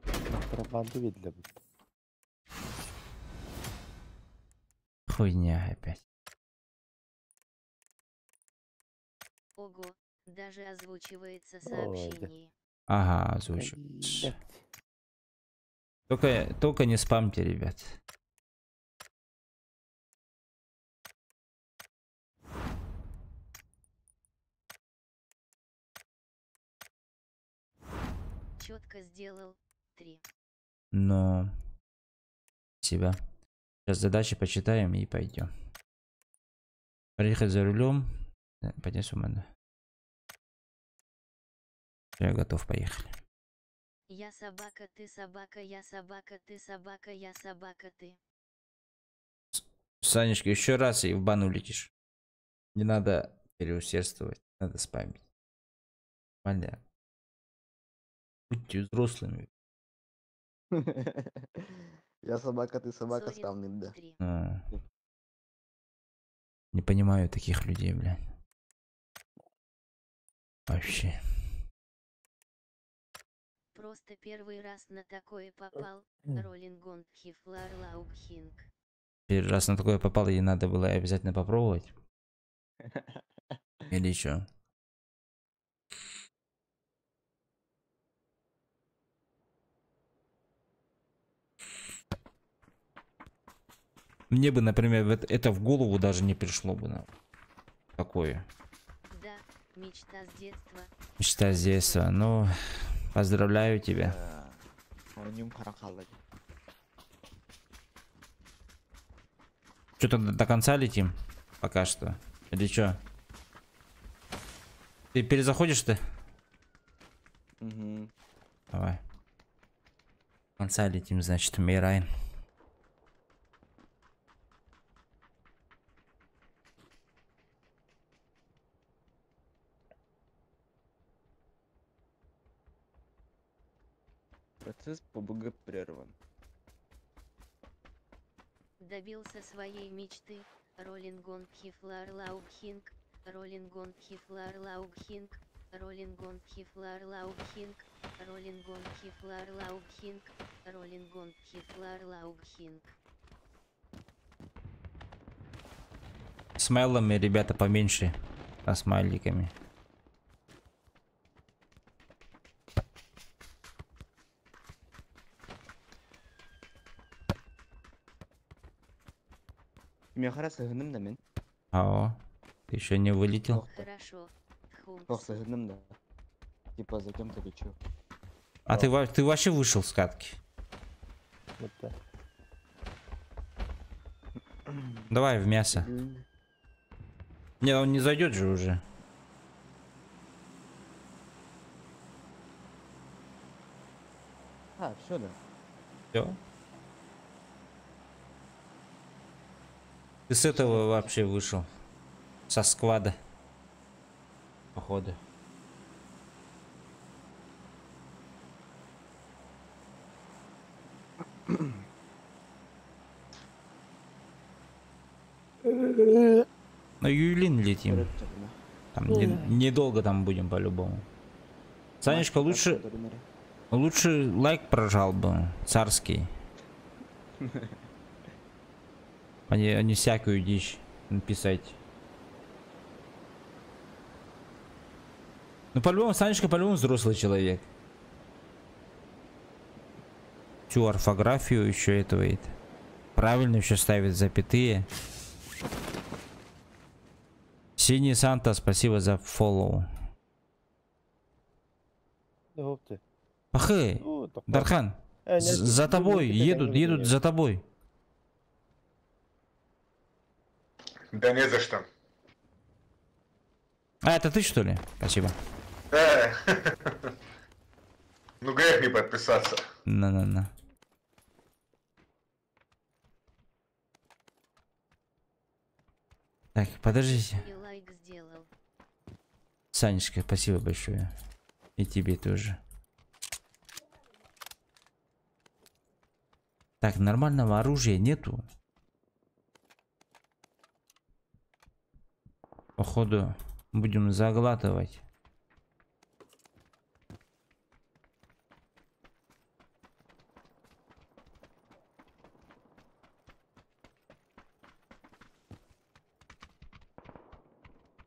Контрабанду видели.
Хуйня опять.
Ого, даже озвучивается
Ой, да.
сообщение.
Ага, озвучивается. Только не спамьте, ребят.
Четко сделал. 3.
Но... Спасибо. Сейчас задачи почитаем и пойдем. Проехать за рулем. Понесу мене. Я готов, поехали.
Я собака, ты собака, я собака, ты собака, я собака, ты.
Санечка, еще раз и в бан улетишь. Не надо переусердствовать, надо спамить. Нормально. Будьте взрослыми.
Я собака, ты собака,
Сорин,
ставный, да.
3.
А. Не понимаю таких людей, блядь. Вообще.
Просто первый раз на такое попал, Роллингон Хифлар Лаугхинг.
Первый раз на такое попал, и надо было обязательно попробовать. Или еще? Мне бы, например, это в голову даже не пришло бы. На такое.
Да, мечта с детства.
Мечта с детства. Ну, поздравляю тебя. Что-то до конца летим? Пока что. Или чё? Ты перезаходишь-то?
Угу.
Давай. До конца летим, значит, умираем.
Процесс ПБГ прерван.
Добился своей мечты. Роллингон Хифлар Лаугхинг. Роллингон Хифлар Лаугхинг. Роллингон Хифлар Лаугхинг. Роллингон Хифлар Лаугхинг. Роллингон Хифлар Лаугхинг.
Смайлами, ребята, поменьше, а смайликами. Ао, ты еще не вылетел?
Хорошо.
Типа за кем-то лечу.
А ты вообще вышел с катки?
Вот так.
Давай в мясо. Не, он не зайдет же уже.
А, все, да.
Все. Ты с этого вообще вышел? Со склада. Походу. На Юлин летим. Там недолго там будем по-любому. Санечка, лучше лайк прожал бы. Царский. А не всякую дичь написать. Ну, по-любому, Санечка, по-любому взрослый человек. Всю орфографию еще этого. Правильно еще ставит запятые. Синий Санта, спасибо за фоллоу. Пахы, Дархан, за тобой едут, за тобой.
Да не за что.
А, это ты, что ли? Спасибо.
Да. Ну грех не подписаться.
На-на-на. Так, подождите. Санечка, спасибо большое. И тебе тоже. Так, нормального оружия нету. Походу, будем заглатывать.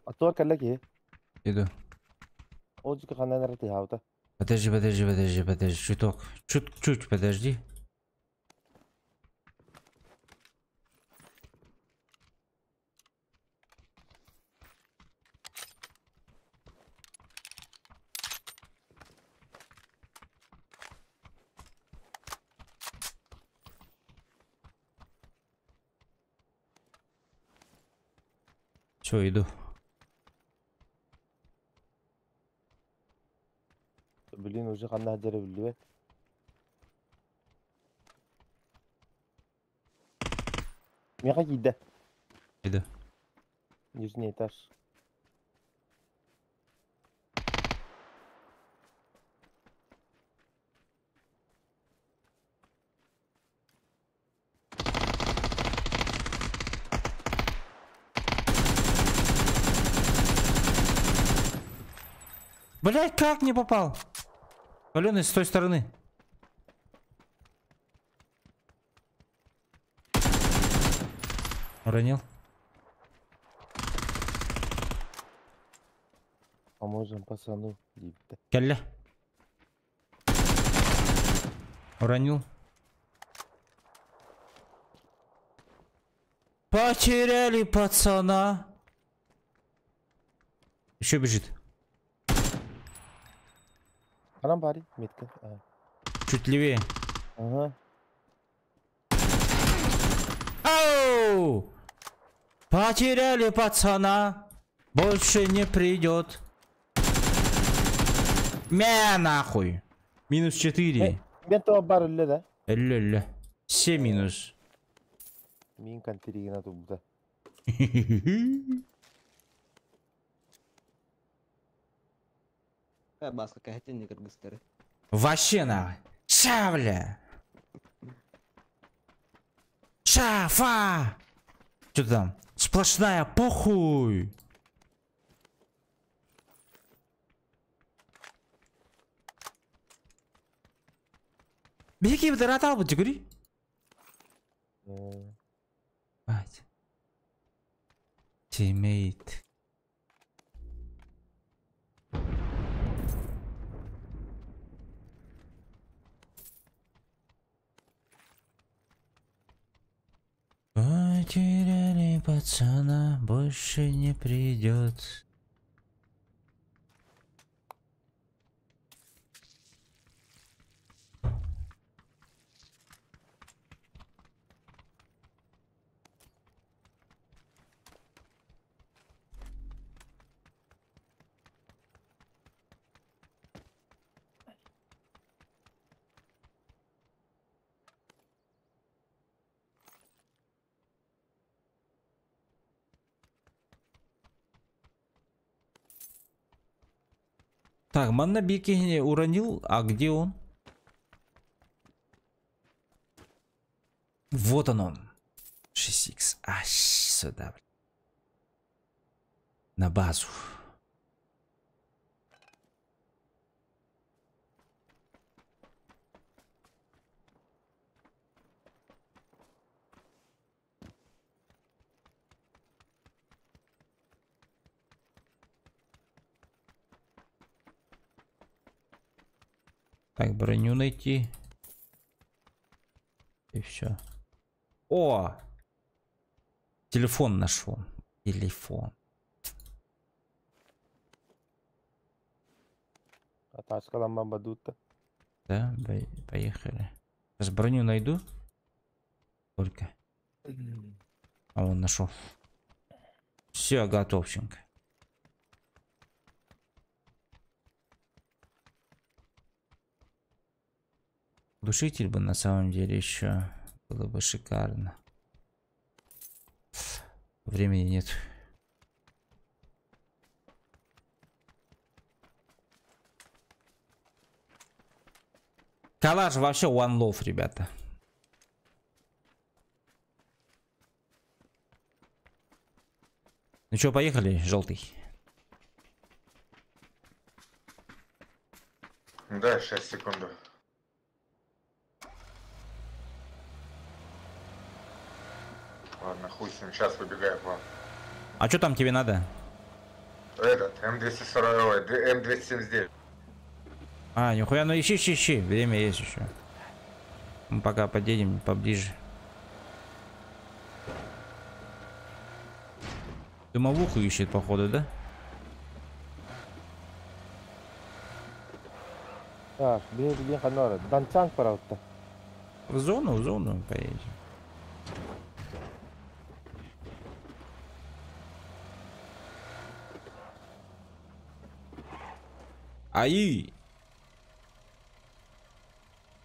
А то коллеги.
Иду. Подожди, подожди, подожди, подожди, чуток. Чуть-чуть, подожди. Все, иду.
Блин, уже хана деревлю. Меха иди.
Иду.
Нижний этаж.
Блять, как не попал? Паленый с той стороны. Уронил.
Поможем пацану. Диэбитэ.
Кэллэ. Уронил. Потеряли пацана. Еще бежит.
Ханан баарый? Метка. А.
Чуть левее.
Ага.
Ау! Потеряли пацана. Больше не придет. Мя нахуй. Минус 4.
Мен тоҕо баар өллө да?
Өллө өллө. Все минус.
Мин контригина турбута.
Э, Бааска кэһэтин кыргыстары.
Вообще нахуй. Ша, бля. Шафа! Что там? Сплошная похуй. Беги, бдыратал бы, говори. Мать. Teammate. Потеряли пацана, больше не придет. Так, манна бикини уронил, а где он? Вот он он. 6х. Аж сюда, блин. На базу. Так, броню найти. И все. О! Телефон нашел. Телефон.
А тачка там бадута.
Да, поехали. Сейчас броню найду. Только. А он нашел. Все, готовченко. Глушитель бы на самом деле еще было бы шикарно. Времени нет. Калаш вообще one love, ребята. Ну чё, поехали, желтый.
Да, щас, секунду. Ладно, хуй с ним, щас выбегаю к вам.
А чё там тебе надо?
Этот, М240, ой, М279.
А, нихуя, ну ищи, ищи, ищи, время есть еще. Мы пока подъедем поближе. Дымовуху ищет, походу, да?
Так, бей, бей, ханора. Данчанг, пожалуйста.
В зону поедем. Ай!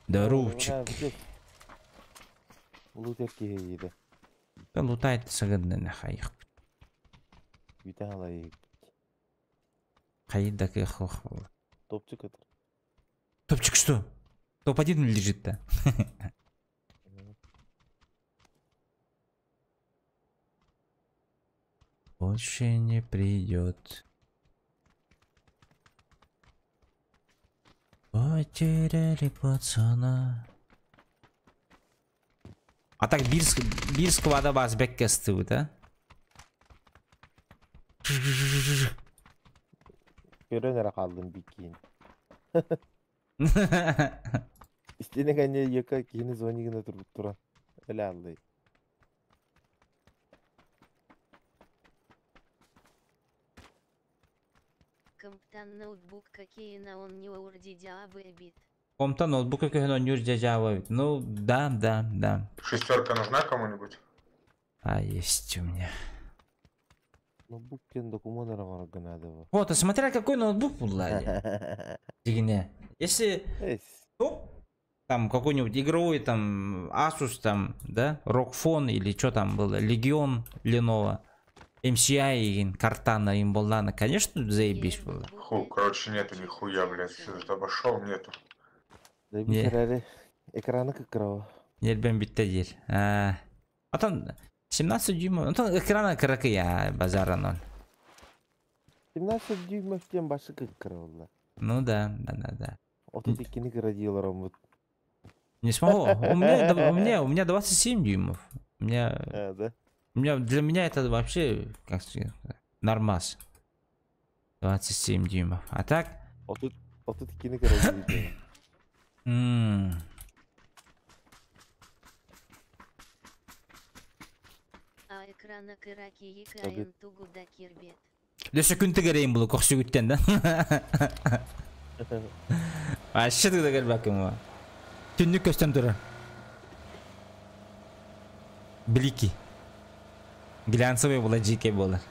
Здоровчик.
Лутер киһи
Да лутает сагадны на хаих.
Виталай.
Хаид да кэх.
Топчик это.
Топчик что? Топ-1 лежит-то. Больше не придет. Потеряли пацана. А так бир сквада бас бэкке ыстыбыт, а?
Көрөн эрэ хааллым бикиин. Истиэнэ кэннэ Ека киһини звони гына турбут туран. Өлө аллый.
Комптан ноутбук какие на он не бит.
Комтан ноутбук көһөн оонньуур дьэ Java эбит. Ну, да, да, да.
Шестерка нужна кому-нибудь?
А, есть у меня.
Ноутбук диэн докумуон эрэ оҥорорго наада бу.
Вот, а смотря какой ноутбук булла. Дигине. Если топ, там какой-нибудь игровой там Asus там, да, ROG Phone или что там было, Legion Lenovo, MCI, Картана, имболлана, конечно, заебись было.
Ху, короче, нету нихуя, блядь. Всё тут обошел, нету.
Заебись эрээри экраны кыккыраба.
Нербен битте диир. А Атон 17 дюймов, Атон экрана кыракый, базара ноль.
17 дюймов диэн башы кыккыра буолла.
Ну да, да, да, да.
32-ни кыра диир ороммут.
Не смогу. У меня 27 дюймов. У меня,
Ээ да?
для меня это вообще, как сказать, нормас. 27 дюймов. А так?
32-ни кыра диир.
А экрана кыраки екайын тугу да кирбет.
Дөссө күн тыгырайын булу кохсүгүттен да. Вообще тыгда кэлбэккин буо. Түннүк көстөн турар. Блики. Глянцевый була жике буолар.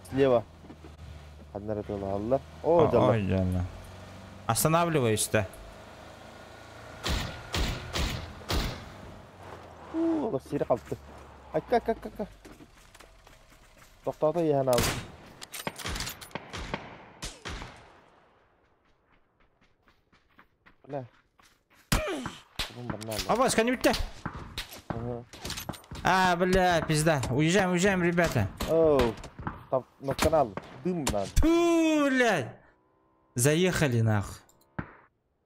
Слева. Ханнара тылааллар. О, дьалла.
Ой, дьалла. Останавливаюсь-то.
Уу, сири халты. Акка, акка, акка, акка. Тохтоото иһэн аал. Бля.
Авось, конюте.
Ага.
А, бля, пизда. Уезжаем, уезжаем, ребята.
Оу, там на канал дым надо.
Фу, блядь. Заехали нахуй.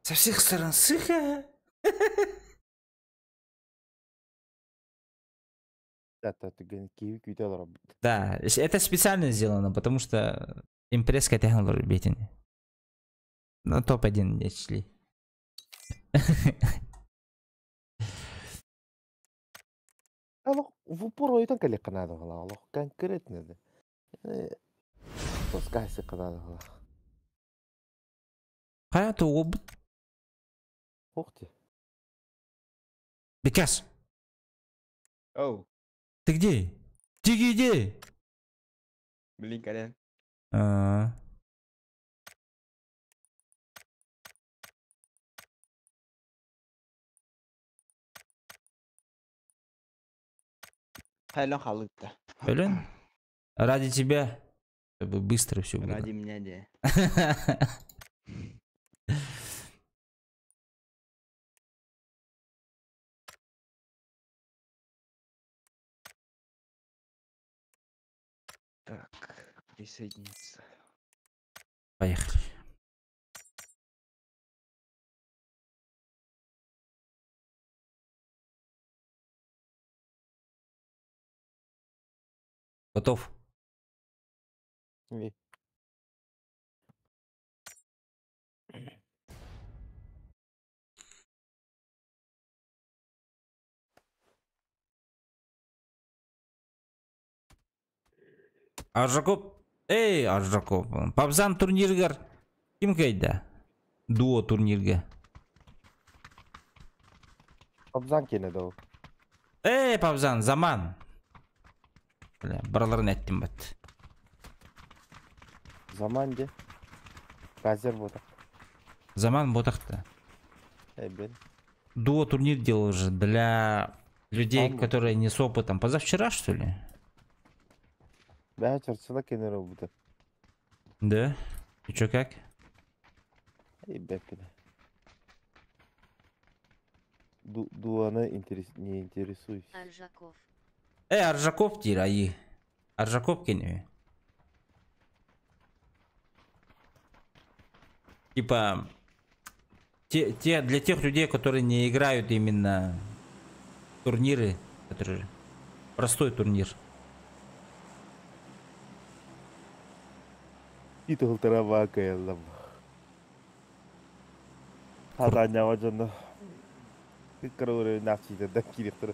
Со всех сторон сыха. Да, это специально сделано, потому что импресска технология бетини. На топ-1 не шли.
Алох, в упор ойтан кэлиэххэ наада буолла, олох конкретно да. Тоскайсыкка наада буолла.
Хайа тугу
Ух ты.
Бекас.
Оу.
Ты где? Ты где?
Блин, Колян.
А.
Хайла халыкта.
Блин. Ради тебя, чтобы быстро все было.
Ради меня, де. Так, присоединиться.
Поехали. Готов.
Не.
Аржакоп. Эй, Аржакоп. Пабзан турниргар. Ким кайда? Дуо турнирге.
Пабзан кенеди ол.
Эй, Пабзан, заман. Бля, бараларын эттим бат.
Заман де. Газер ботак.
Заман ботакта.
Эй, бен.
Дуо турнир делал уже для людей,
Там.
которые не с опытом. Позавчера, что ли?
Бэҕэ чорчула кэнэр буолбута.
Да? И чё как?
Эй, бэппинэ. Дуана интерес... не интересуюсь.
Аржаков.
Э, Аржаков диир, айыы. Аржаков кини. Типа, те, для тех людей, которые не играют именно турниры, которые простой турнир.
И тылтара баакайаллам. Хатаанньаҕа дьоно кыра наахчыйтардан киириэхтэрэ.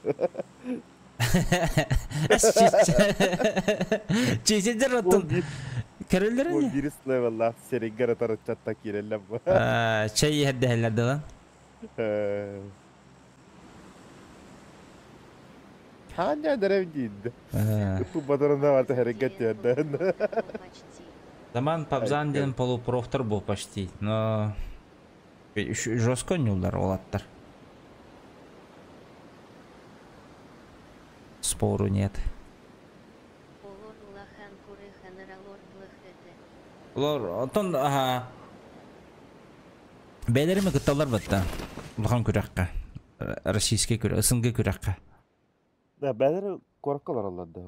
Чиисидер оттон көрөллөр
Ол бирис левеллаах сэригэр атарыччатта киирэллэр бу.
Чэй иһэрдэһэллэр дылан.
Хаанньа дэрев диидде. Ыппы батарына барта хэрэггэ түһэрдэ.
Заман Пабзан диэн полупрофтор был почти, но жестко нюллар олаттар. Спору нет. Олор, онтон аха бэйэлэрин кытталлар батта. Улахан күрэххэ. Российский күрэх, СНГ күрэххэ.
Да, бэйэлэрэ куоракка олороллор да.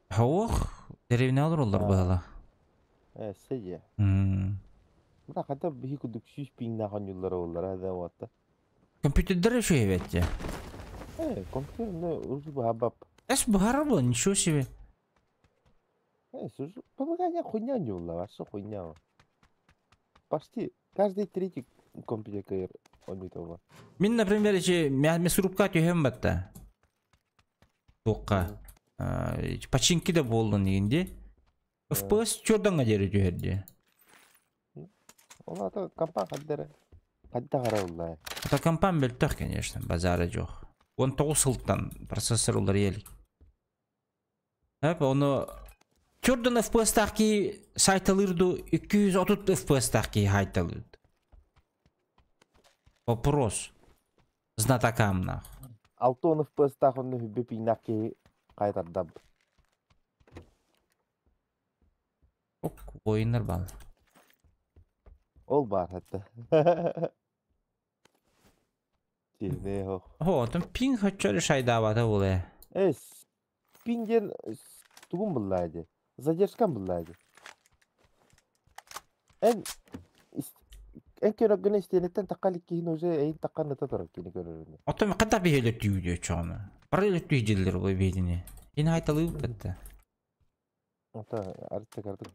Хоох, деревня олороллор быһала.
Э, сидя. Мына хата биһи курдук сүүс пиҥнээх оонньууллара буоллар да уотта.
Компьютердер еще эбэтте.
Э, компьютер, ну, уже баабап.
Эс быһарар буо, ничего себе.
Э, слушай, помогание хуйня не улла, вообще хуйня. Почти каждый третий компьютер оонньуутова.
Мин, например, ичи мясорубка түһэм батта. Туохха. Починки да буоллун дигинди. FPS чорданга диэри түһэрди.
Ол ата компан хаддара. Хадда харалла.
Ата компан мөлтөх, конечно, базара жоқ. 19 сылтан процессор улар елик. Эп, оны чордан FPS ки сайталырду 230 FPS ки хайталырды. Вопрос. Знатокам нах.
6 FPS таах онно хүббе пииннаах киһи хайтардам.
Ок, воиннар бал.
Ол баар хатта. Тиһне хо.
О, там пинг хоччор шайдаабата буоле.
Эс, пинг диэн тугун буллаа дии. Задержкам буллаа дии. Эн эн көрөргүнэ истиэнэттэн тахха илик киһини уже эйин таххан ыта турар кини көрөрүнэ.
Оттон хата биһэлэр түйүдүө чоҕуна. Бары эле түйдилер бу биһини. Ин хайталыы бытта.
Ата арыт картык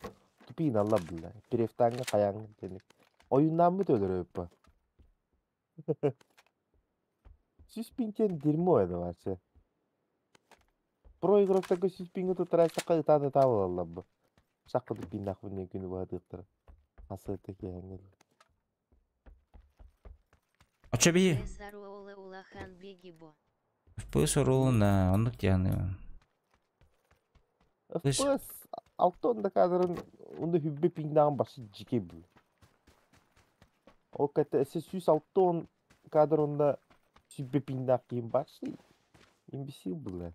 тупиин алла булла. Префтаҥҥа хайаҥ диэник. Ойуннааммыт өлөрөппө. Сүүс пинтен дерьмо это вообще. Про игроктарга сүүс пиҥҥэ туттарааччахха ытаан ытаа буолаллар бу. Сакка тупииннаахпын диэн күнү быһатыахтара. Хасыата киэһэҥҥэ.
Очо биһи.
Саруола улахан бегибо.
FPS оруолуна оннук дианы.
FPS алтон да кадрын онда хүббе пиҥнааҕын башы дьикэй бул. Ол кэтэ эсэ 160 кадр онда сүббе пиҥнаах киһим башы имбесил была.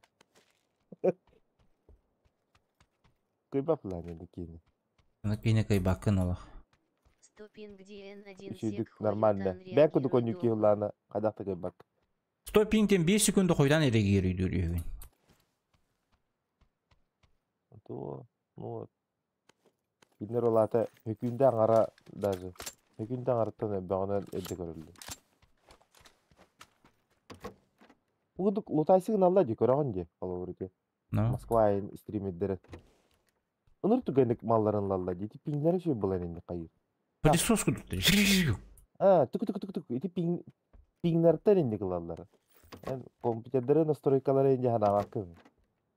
Кыйба плане кини.
Аны кини кыйбаккын олох.
Стопинг DN1
Үчүйдүк
сек
нормально.
хуйтан
Бэк кудук
реагируй
онньук киһи хайдах да кыйбак.
100 пингтен 5 секунда хойдан эрегиэр үйдүүр
То, ну вот. Кинилэр ол аата хөкүүндэ аҥара даже. Хөкүүндэ аҥарыттан элбэҕинэн эрдэ көрөллөр. Угудук лутайсыгын алла дии көрөҕүн дии холобур ити.
Ну.
Москва айын стримердэрэ. Ыныр түгэнник малларын ылаллар дии. Ити пиҥнэрэ үчүгэй буолан инник хайыыр.
Пылесос кудук.
А, тук тук тук тук ити пиҥ пиҥнэртэн инник ылаллар. Эн компьютердэрэ настройкалара инде ханаабаккын.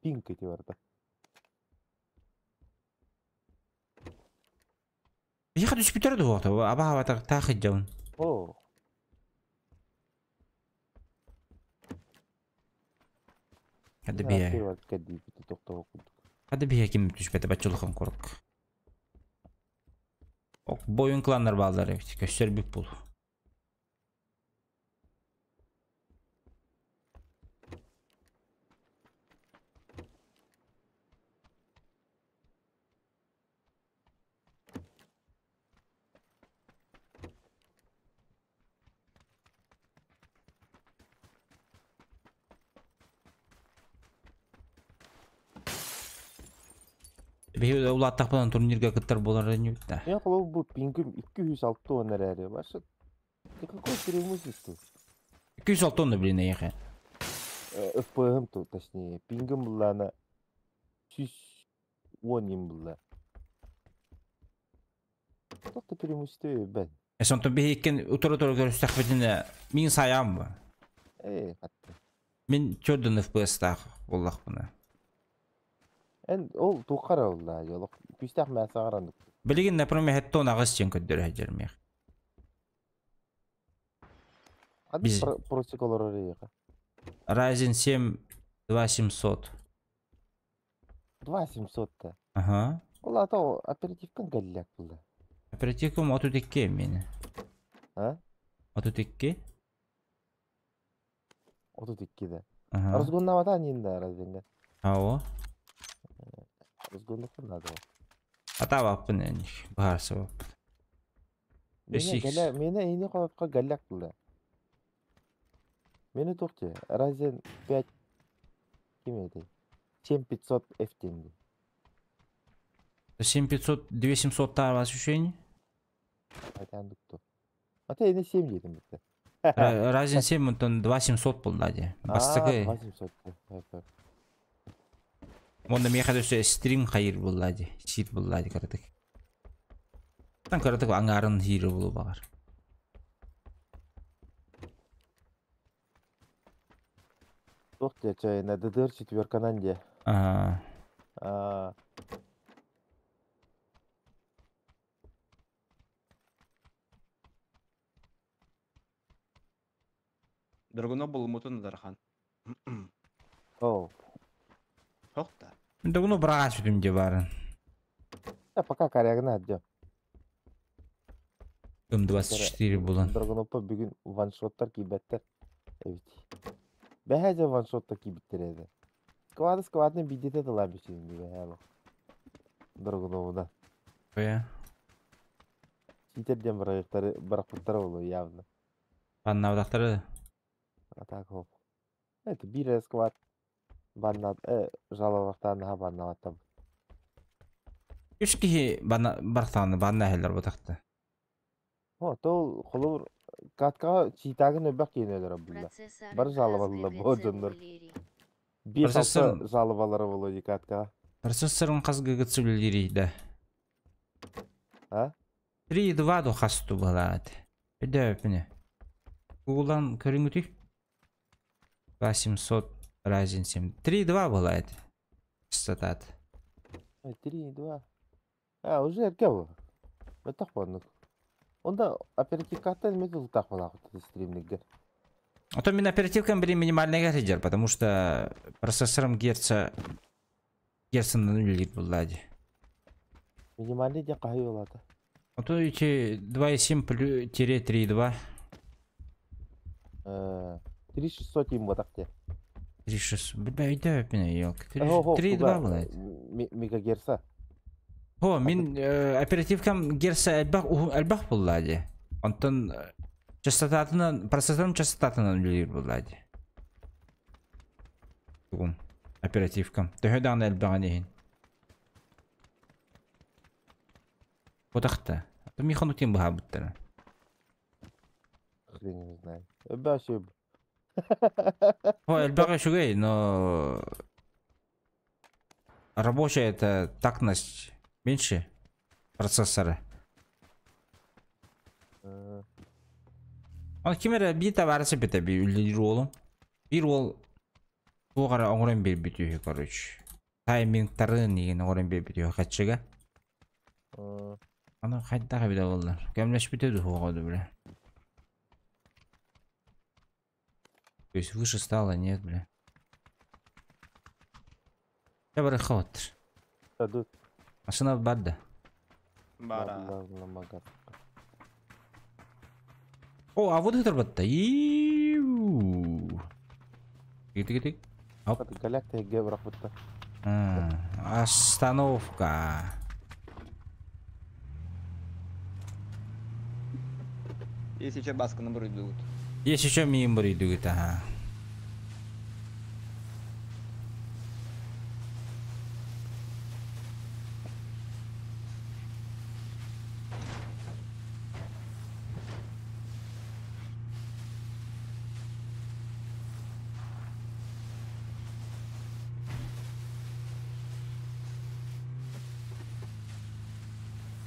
Пинг ити барыта.
Биһиэхэ түспүтэр дуота, аба таах иддьабын.
О,
Хада биһэ.
кэрдиибит тохтоо курдук.
Хада биһэ ким түспэтэ баччылыхан курдук. Ок бойун кланнар баалар эбит. Көстөр бүк бул. Биһи улааттахпынан турнирга кыттар буолар инибит.
Мен холобур бу пингим 260 эрээри. Ваше какое преимущество?
260, блин, эйиэхэ.
FPS-ым ту, точнее, пингим буллаана 110 им булла. Туох да преимущество бен.
Эсонтон биһи иккен утары-утары көрүстэхпитинэ мин сайаам бу.
Э, хатты.
Мин чөрдөн FPS-таах буоллахпына.
Эн ол туоххара олла, олох күүстээх мээсаҕар.
Билигин, например, хеттон аҕыс диэн көрдөрө сылдьар.
Ханнык
Биз-
просек олорор эйиэхэ?
Ryzen 7 2700.
2700 да.
Ага.
Ол ата оперативкан галляк булла.
Оперативкам 32 мени.
А?
32.
32 да.
Ага.
Разгоннавата анин да развенге.
Ао.
Разгоннук надо.
Атабаппын эник. Баарса.
Мене
SX.
галя, мене эйни холопка галляк булла. Мене тухти Ryzen 5 ким эти? 7500 F денди.
7500 2700 таар ощущение.
Айтандык. Ата эни 7 дедим битте.
Ryzen 7 онтон 2700 булла ди. Бастакы.
2700. Evet.
Онда меха дөсө стрим хайыр булла ди. Сир булла ди каратык. Тан каратык аңарын хири булу багар.
Тухти чайна ДДР четверканан де.
Ага.
А,
Драгунов булмутун Дархан.
О.
Хохта.
Догну брага сүтүм де барын.
Я пока корягна отдем.
М24 булан.
Драгонопа бүгүн ваншоттар кийбэттэр. Эбит. Бэһээдьэ ваншоттар кийбиттэр эдэ. Сквады сквадны бидете тыла бичин бэһээ. Драгоновуда.
Оя.
Ситерден барайыктары баракпыттар болу явно.
Баннабдактары.
А так хоп. Это бир сквад. Баннат жалобактан ха баннаваттам.
Үч киһи банна бархтааны банна хеллер бутакты.
О, тол холур катка читагын өбәк кейнелер булла.
Процессор
Бар жалобалар бо дьоннор. Бир
Процессор-
алты жалобалары болу катка.
Процессорын хас гыгыт да.
А?
3.2 ду хасту балаат. Өдө өпүнө. Гуглдан көрүңүтүй. 800 Ryzen 7. 3.2 была это. Частота.
3, 2. А, уже эрке бу. Бэтэх болнук. Онда оперативкаттан эме тултах болаах стримнигер.
А то мин оперативкам били минимальный гәридер, потому что процессором герца герцынан үлелит буллади.
Минимальный де кайы болата.
А то эти 2.7 плюс тире 3.2.
3600 им батак те.
3.6. Бля, өйдө өпүнө, елки. 3.2 была это.
Мегагерца.
Хо, мин оперативкам герца элбах элбах буллади. Онтон частотатынан, процессорым частотатынан үлелит буллади. Тугум. Оперативкам. Төһө даҕаны элбэҕин иһин. Бутахта. А то михан утин быһаабыттара.
Хрен его знает. Башиб.
Хо, элбэҕэ үчүгэй, но рабочая это тактность меньше процессора. Ол ким эрэ биир табаарысы битэ би үлэлиир уолум. Биир уол туох эрэ оҥорон биэрбит үһү, короче. Таймингтарын иһин оҥорон биэрбит үһү хаччыга. Аны хайдах эбитэ буоллар. Кэмнэспитэ дуу бля. То есть выше стало, нет, бля. Я барахот.
Дадут.
Машина бадда.
Бара.
О, а вот это батта. Иу. Тик тик. Оп.
Голяк теге барахбытта.
Остановка.
Есть еще баска на идут.
Есть еще мимбри идут, ага.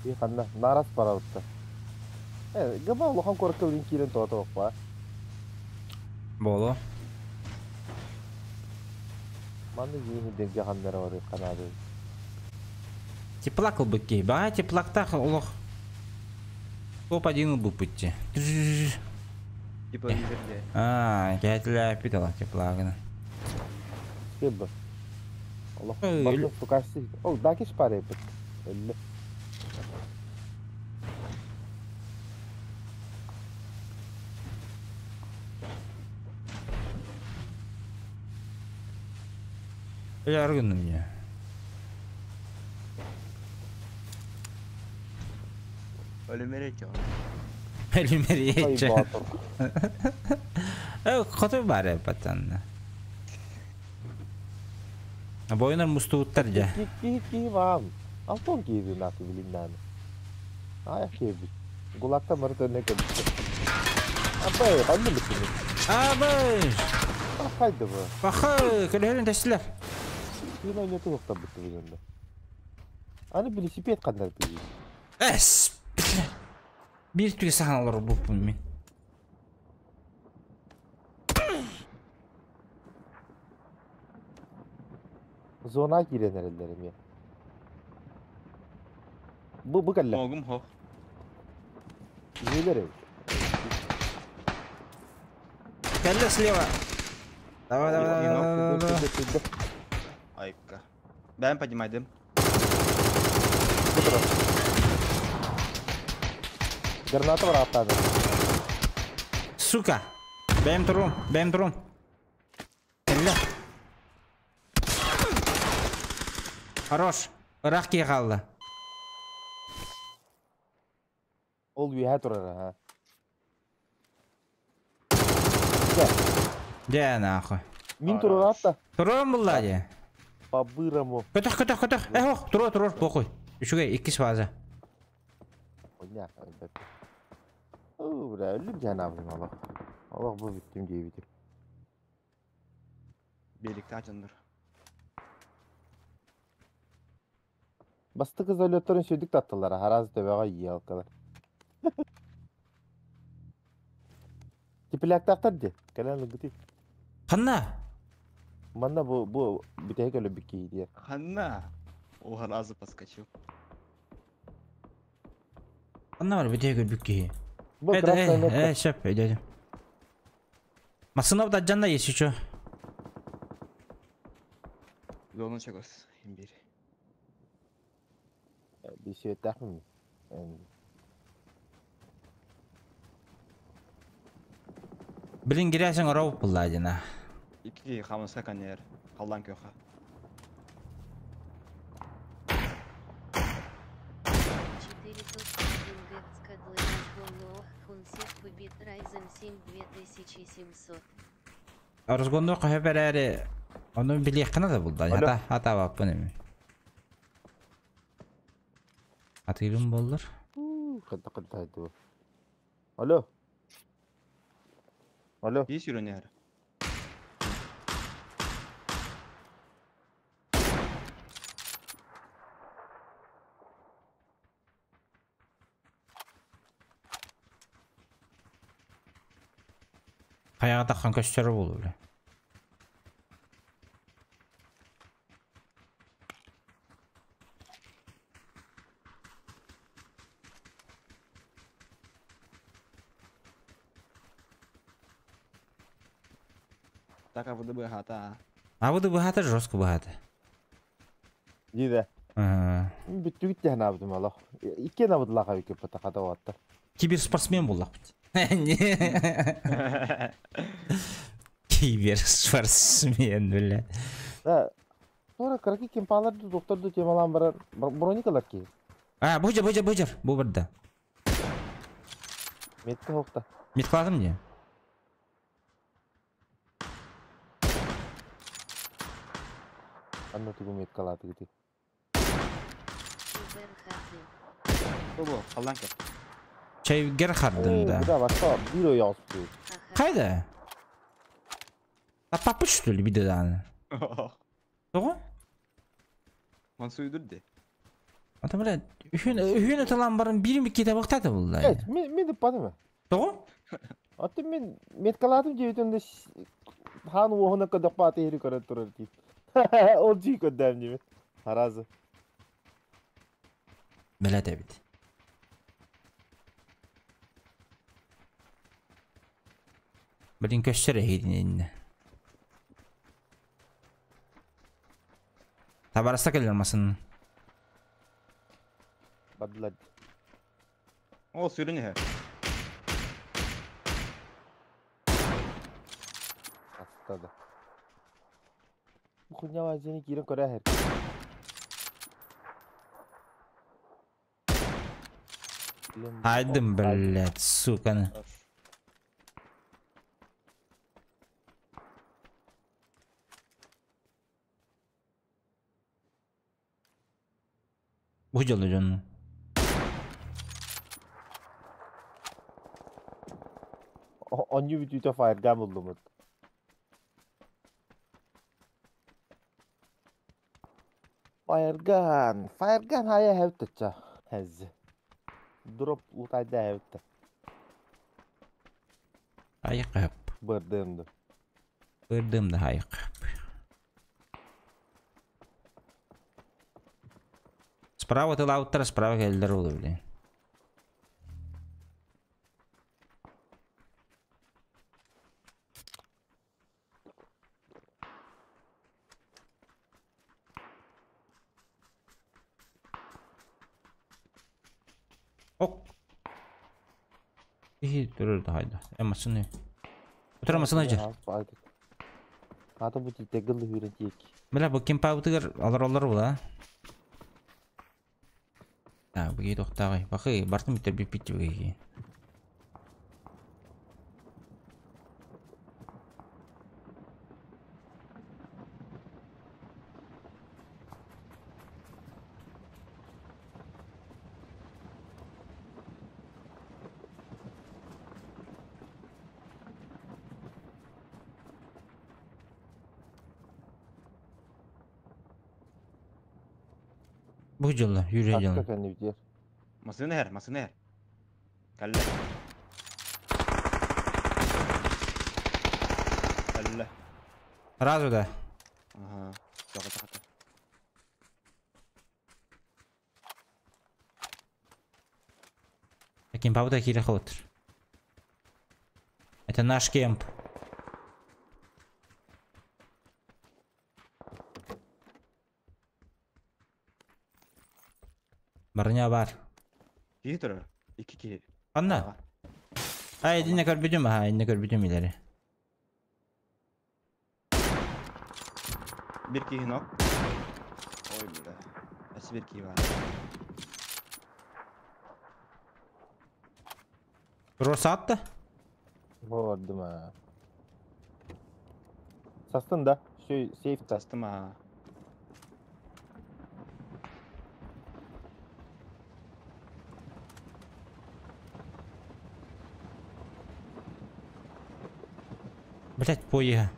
И ханна нарас барабытта. Габа улахан корка билин киирэн тоҕото баппа.
Боло.
Манна дьиэ дэргэ ханнара бары канады.
Теплак ылбыт киһи. Баҕа теплактаах олох. Топ-1 ылбыппыт дии.
Тепловизор де.
Аа, кээтилээппит ала теплагына.
Кеб. Олох барды тукасы. Ол дакиш парайбыт. Өллө.
Я аргынным мне.
Өлүмэрэ
Өлүмэрэ Хоту бары пацан. Бойунар мустууттар дьэ.
Киһи баам. Алтон киһи нааты билиннәни. Ая киһи. Гулакта мары төнне кебит. Абай, ханны битини.
Абай.
Хайды бу.
Бахы, көлөһөрүн тэстилер.
Киин ойноту тоқтап битти бүгүндө. Аны велосипед кандай бии.
Эс. Бир түгө сахан олор буппун мин.
Зона кирен эреллерим я. Бу кэллэ.
Могум хох.
Нелер эбит.
Кэллэ слева. Давай, давай, давай, давай.
Айка. Бэм поднимайдым.
Граната бар аттады.
Сука. Бэм турум, бэм турум. Кэллэ. Хорош. Ыраах киһи хаалла.
Ол үөһэ турар ha.
Дьэ нахуй.
Мин турар атта.
Турарым булла дьэ.
По-бырому.
Көтөх, көтөх, көтөх. Эх, туруор, туруор, похуй. Үчүгэй, иккис фаза.
Ойна, Оо, бля, өлүм дьэ наабын олох. Олох бу бүттүм диэбитим.
Беликте ачаннар.
Бастыкы залетторун сүйдүк таттылар, хараз төбөҕө иелкалар. Типиляктаахтар дии, кэлэн ылгытый.
Ханна?
Манна бу бүтэһик өлөбүт киһи диэр.
Ханна? О, разы подскочил.
Ханна бар бүтэһик өлбүт киһи?
Бу красная метка.
Сөп, өйдөдүм. Массына бутаджанна есть еще.
Зону чагос, имбирь.
Бисүөттээхпин.
Билин кирээсиң ороо булла дина.
Икки хамыска канер, халдан көха.
4.1 Гц кадлы разгонно хунсек побит Ryzen 7 2700.
Разгонно көхө берәри. Оны билиэххина да булда.
Алло.
Ата ата баппын эми. Атыйбын боллар.
Кытта кытта айтты. Алло. Алло.
Есть юренер?
Хаяга таккан көстөрү болду биле.
Так, а буду быгата.
А буду быгата, жестко быгата.
Диде.
Ага.
Бүттүгүт тehen абдым алах. Иккен абдылах абы пата хата ватта.
Киберспортсмен буллах бит. Киберспортсмен, бля.
Да. Sonra краки кемпаларды докторду темалан барар броникалар ки.
А, бужар, бужар, бужар. Бу бирде.
Метка хокта.
Меткаладым не?
Анна тугу меткалады гити.
Бу, халдан кеп.
Чай Герхардын да.
Да, башка бир ой алып.
Кайда? А папы что ли бидедан? Того?
Мансуйдур де.
Ата бля, үһүн үһүн ыталаан баран биир микки табахтаата булла.
Э, мен мен ыппатым.
Тоҕо?
Аты мен меткалаатым диэбитим да хаан уоһуна көдөхпааты иһири көрөн турар дии. Ол дии көрдөм диэбит. Аразы.
Билет эбит. Блин көстөр эһиитин иннэ. Табарыста кэлэр масын.
Бардылар.
Ол сүрүн иһэр.
Астады. Бу хуйня дьиэни киирэн көрө иһэр.
Айдым, блядь, сука. Бу дьолу дьону.
Онньу бүтүүтэ фаерга буллумут. Firegun, Firegun хайа хэвтача хэз. Дроп лутайда хэвтэ.
Айык.
Бырдымды.
Бырдым да айык. Справа тылауттар, справа келдер олу, блин. Ок. Иһи турur да хайда. Эмасыны. Утура масына жер.
Ата бу тигыл хүрен тиек.
Бля, бу кем пабытыгар алар олар була. А, бу кей тохтагай. Бакы, бартын битер бит бит бу. Бу жылы, жүрө жылы.
Масына her, масына her. Калла. Калла.
Сразу да.
Ага. Тока тока.
Таким пабыта кире хотр. Это наш кемп. Барыня бар.
Киһи турар. Икки киһи.
Анна. Ай, инне көрбүтүм, аха, инне көрбүтүм илери.
Бир киһи нок. Ой, бля. Эси бир киһи бар.
Росатта?
Бардым а. Састын да. Все, сейф та.
Састым а.
Блять, поеха.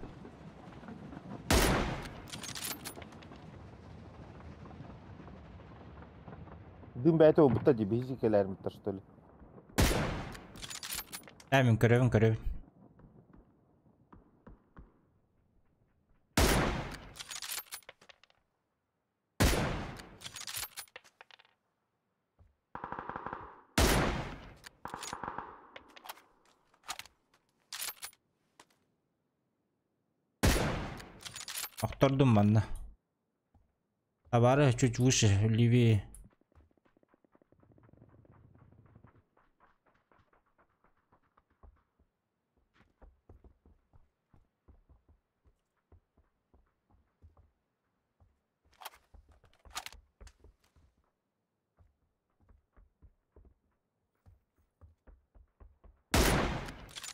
Дым бәйті ол бұтта де бейзикелерім бұтта, что ли?
Ә, мен көрөбүн, көрөбүн. Охтордум манна. Табары чуть выше, левее.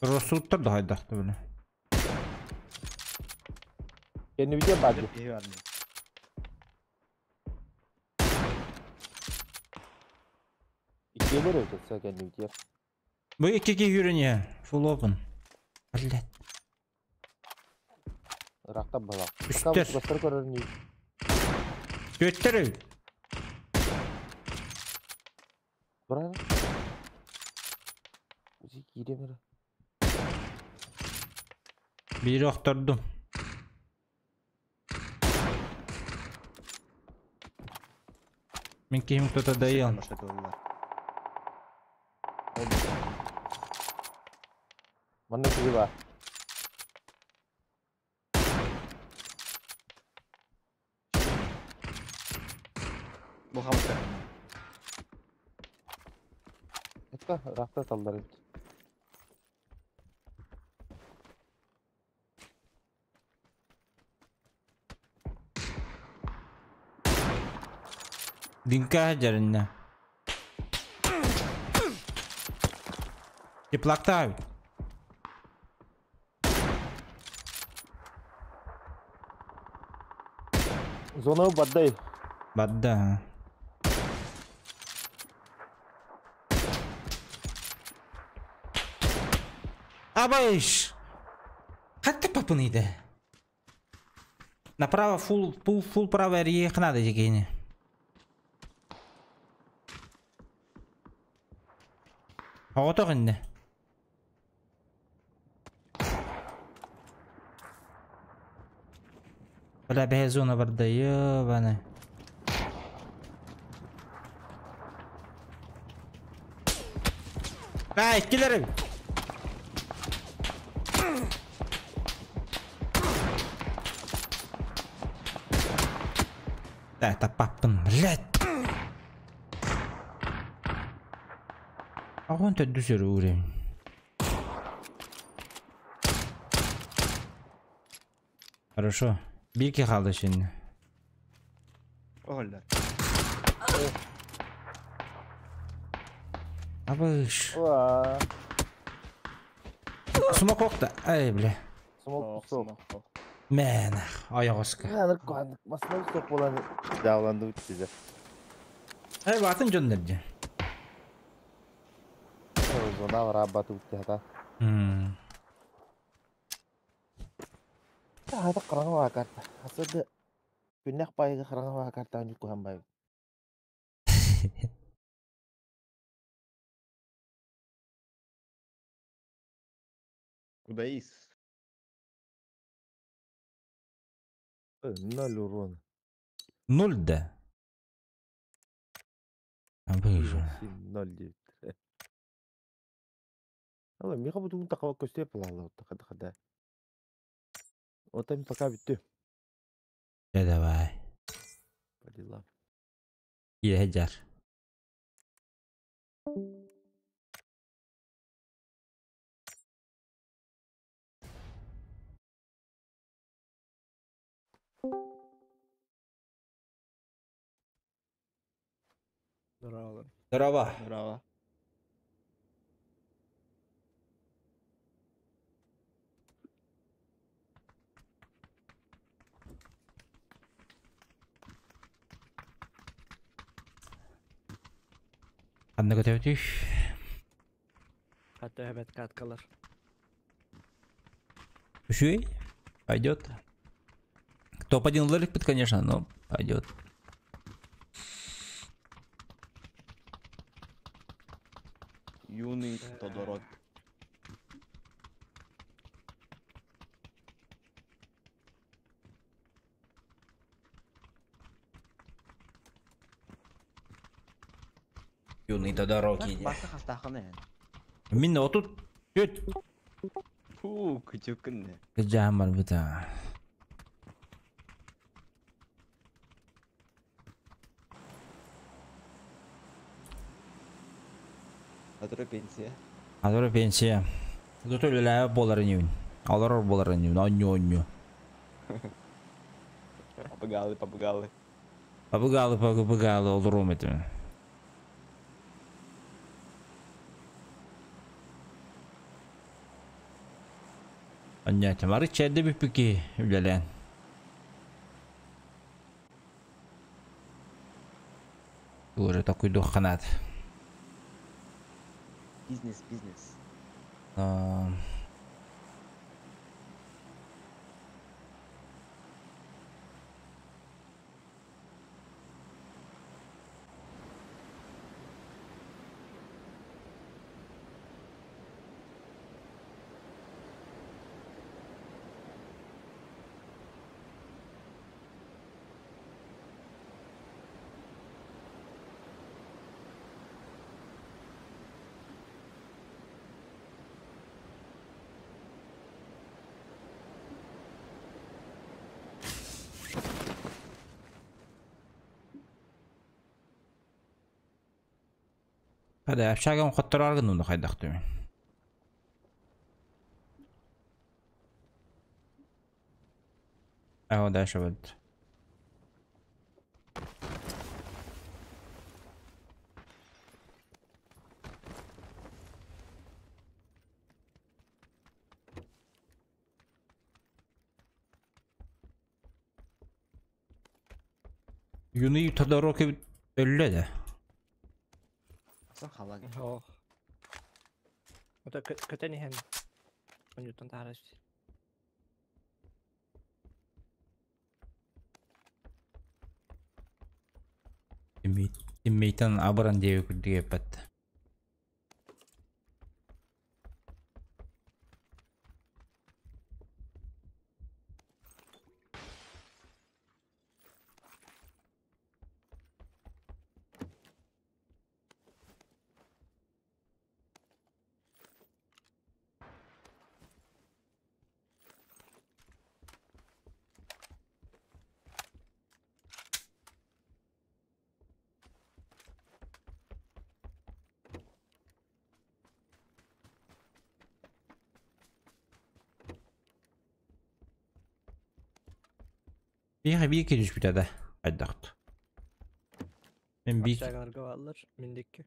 Росуттар да хайдахты бile.
Кенни видео барды.
Бир киһи бар.
Иккиэлэр өтөтсө кенни видео.
Бу икки ки хүрүнү. Full open. Блять.
Ырахта бала.
Үстер.
Бастар көрөр ни.
Көттөр.
Бара. Киирем эрэ.
Биири охтордум. Мин киһим кто-то доел.
Манна киһи баар.
Бу хамса.
Это ыраахта таллар эбит.
Динка дьэриннэ. Теплактаабыт.
Зона баддай.
Бадда. Абайш! Хатта папыныйда. Направо фул, фул, фул право ехать надо дегене. Оҕотох инне. Бля, бэһэ зона барда, ёбаны. Ай, киллерим! Да, это папын, блядь. А он тут дүсер уровень. Хорошо. Бирки қалды şimdi.
Оһоллар.
Абыш.
Уа.
Смок окта. Ай, бля.
Смок сок.
Мэн, аяғыска.
Аныр куандык масына сок болан дааланды бит
Ай, ватын жоннерде.
Зона варабаты бит хата. Хата караңа ба карта. Асады күннэх байга караңа ба карта аню кухан бай.
Куда ис?
Ноль урона.
Ноль да. Абыж.
0,9. Ала, миха бутун такава көстө палала хада хада. Отам пока бүттү.
Да давай.
По делам.
Ехер.
Здорово.
Здорово.
Здорово.
Ханна көтөбүтүй.
Hatta evet katkılar.
Үшүй? Пойдет. Топ-1 лэрикпит, конечно, но пойдет.
Юный Тодорок.
Юный Тодороки.
Бasta хастахана.
Мин отут. Чуть.
Фу, күчүкүн.
Жамар бута.
Атыры пенсия.
Адора пенсия. Тут болар нюн. Алар болар нюн. Оню оню.
Попугалы, попугалы.
Попугалы, попугалы, олорум это. Аннятым. Ары чәдді бүппіки үлелен. Уже такой дух канат.
Бизнес, бизнес.
Хада общагам хоттороор гыннуну хайдах түмүн. Аho дальше вот. Юный Тодороки өллө да.
Асан халаг.
Ох. Ото көтөн иһэн онньуттан таһаарар.
Тиммейтен абыран диэби курдук эппэт. Биир биир киришпитэ да хайдахт. Мен биир
Общагаларга бааллар, миндикки.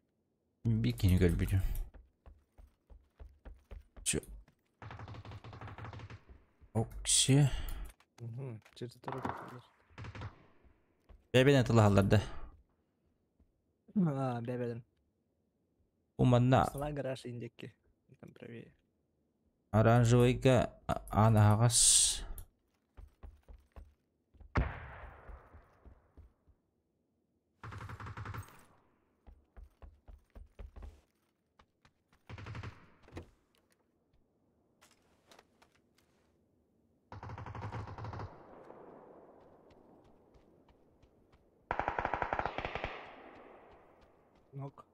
биир кини көрбүтүм. Окси.
Чирди турар.
Бэбен атылаһаллар да.
А, бэбеден.
Уманна
Сала гараж индикки. Там правее.
оранжевыйга аан аһаҕас.
Нок.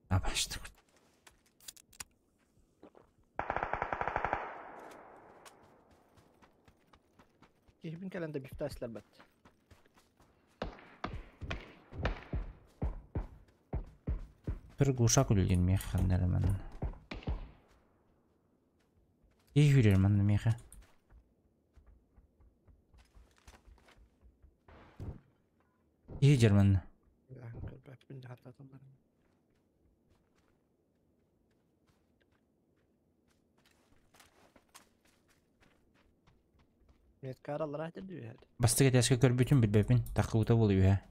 Абашты.
Киһибин кэлэн да бифтаслар бат.
Бір гуша күлген механнар мен. И хүрер манна меха. И жерман.
Көрбөппүн хаттаталлар. Меткаралар айтыр дүйәд.
Бастыга тәске көрбүтүн билбепин таққыбыта болу үһэ.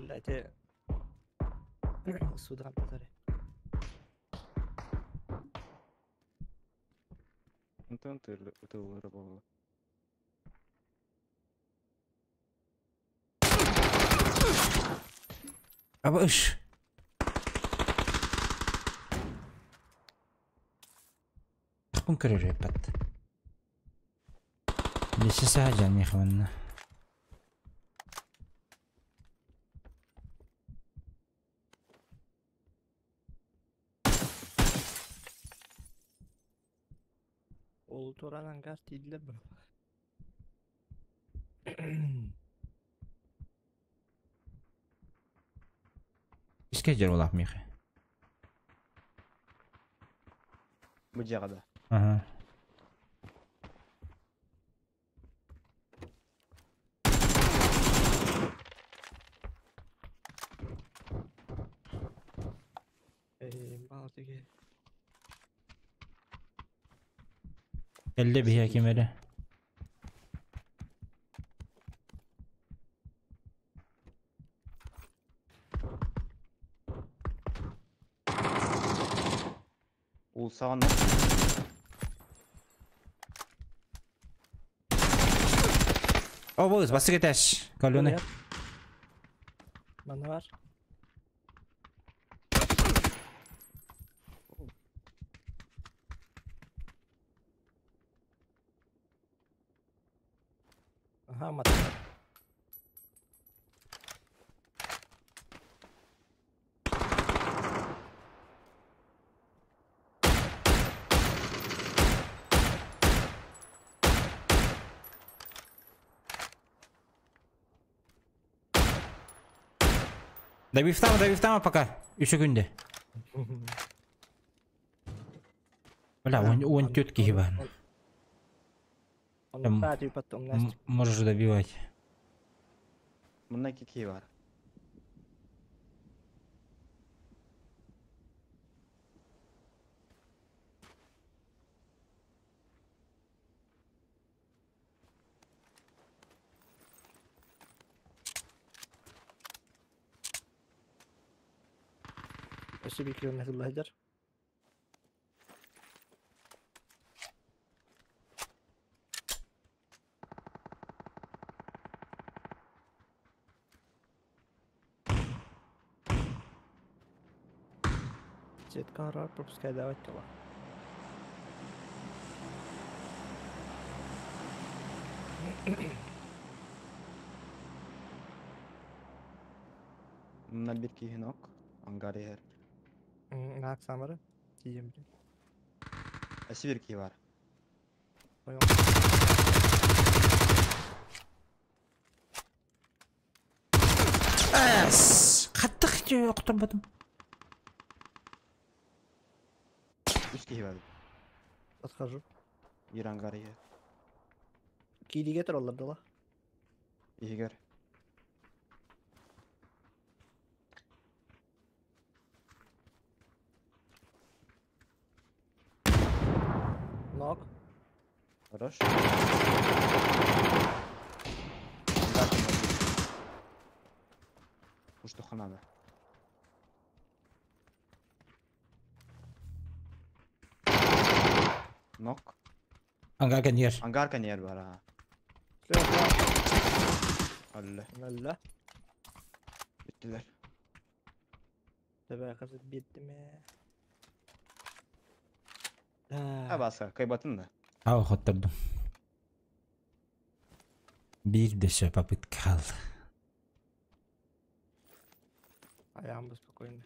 Блядь, Судан татары.
Антон тыллары буолла.
Аба ыш. Тақпын көрөр эппат. Неше саажан мехаманна.
Ол туран ангар тиилер бу.
Иске жер олақ мехе.
Бу жагада.
Ага.
Эй, мал теге.
Элле бихе кемере.
Ул саган
О, болыз, бастыга тәш. Калюны.
Мана бар. Ага, мат.
Добивтама, добивтама пока. Үс секунды. Бля, он тетки ебан. Можешь добивать.
Мына кики бар.
Өссө биир километр сылдьар. Сетка араар пропускайдаабат дьола.
Мына бир киһи нок. Ангар иһэр.
Наак самары. Тиийем били.
Өссө бир киһи бар.
Понял.
Эс! Хаттах охторботум.
Үс киһи бар.
Подхожу.
Биир ангар иһэр.
Кииригэ тураллар дала.
Иһигэр.
Нок.
Хорош. Ангар кэннэ. Уштуха надо. Нок.
Ангар кэнниэр.
Ангар кэнниэр бар аа. Алла.
Алла.
Бүттүлэр.
Төбө хасыт биэрдим ээ.
А баса, кайбатын да.
Аа хоттордум. Биир дөссө попытка хаалла.
Айаам беспокойно.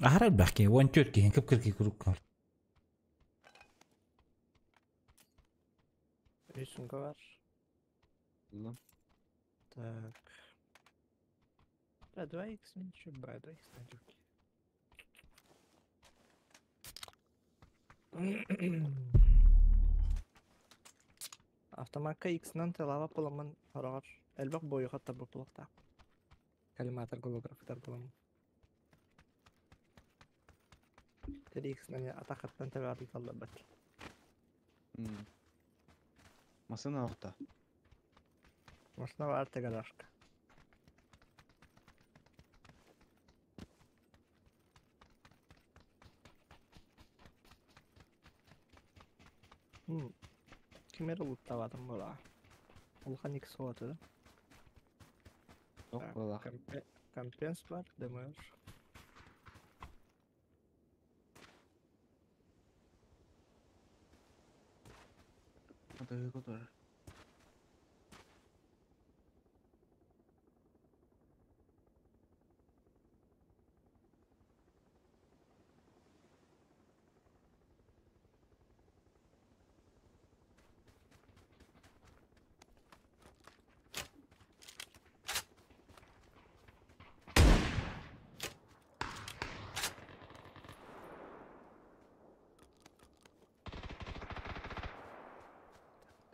Аһара элбэх киһи, 14 киһи, кып-кыркый куруук кал.
Үс сумка бар.
Буллум.
Так. Да, 2х ничего, б, 2х надюки. Автомакка X-нан тылаба буламмын сороҕор элбэх буойу хаттарбыт буолуохтаах. Коллиматор голографтар буламмын. Три X-нан атахаттан тэбэҕэ туталларбат.
Массыына охто.
Машина баар гаражка. Ким эрэ луттаабатым буолаа. Улахан икс суоҕа да.
Суох буоллах.
Компенс бар, ДМР.
Атыһыга турар.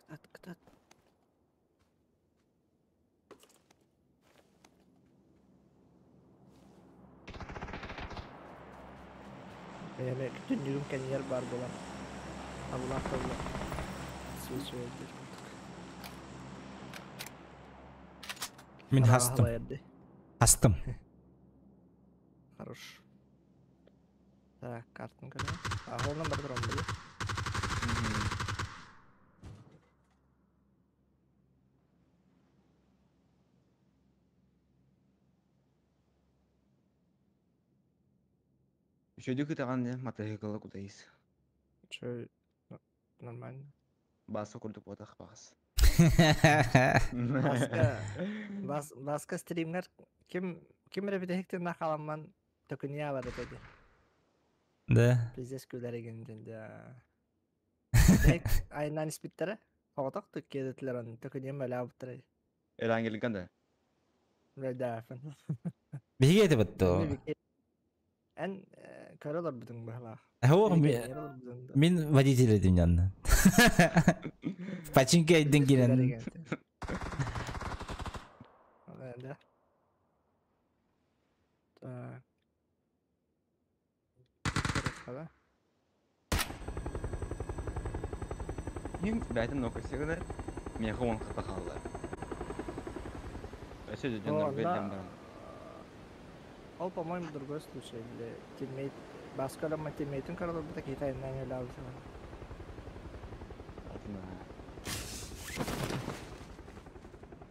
Кытат, кытат. Бэйэм түннүгүм кэннигэр баар буолан абылаах буолла. Свечивайдыр курдук.
Мин хастым. Хастым.
Хорош. Так, картын көрөм. А, холнан бар турам били.
Үчүгэйдик ытаҕан дьэ матаһыыкыла кутайыс.
Чё, нормально.
Бааса курдук буотах баҕас.
Баска, бас, баска стримҥэр ким ким эрэ бүтэһик тыыннаах халамман төкүнүйэ бар этэ дии.
Да.
Пиздец күлэр игин да. Бүтэһик айаннаан испиттэрэ. Соҕотох түккиэдэтилэр оны төкүнүйэн бэлээбиттэрэ.
Эрангелган да.
Бэдээфин.
Биһиги этибит дуо?
Эн көрө олорбутуҥ быһалаах.
Һуох мин водитель этим дьонно. Пачинка эйдин кирен.
Да. Так.
Мин бэйэтин нокосигынар миэхэ уон хата хаалла. Өссө да дьоннорго илдьэн баран.
Ол, по-моему, другой случай. Или тиммейт... Баска тиммейтин көрөлөрбүтэ киһи айаннаан өлөөбүтэ.
Атын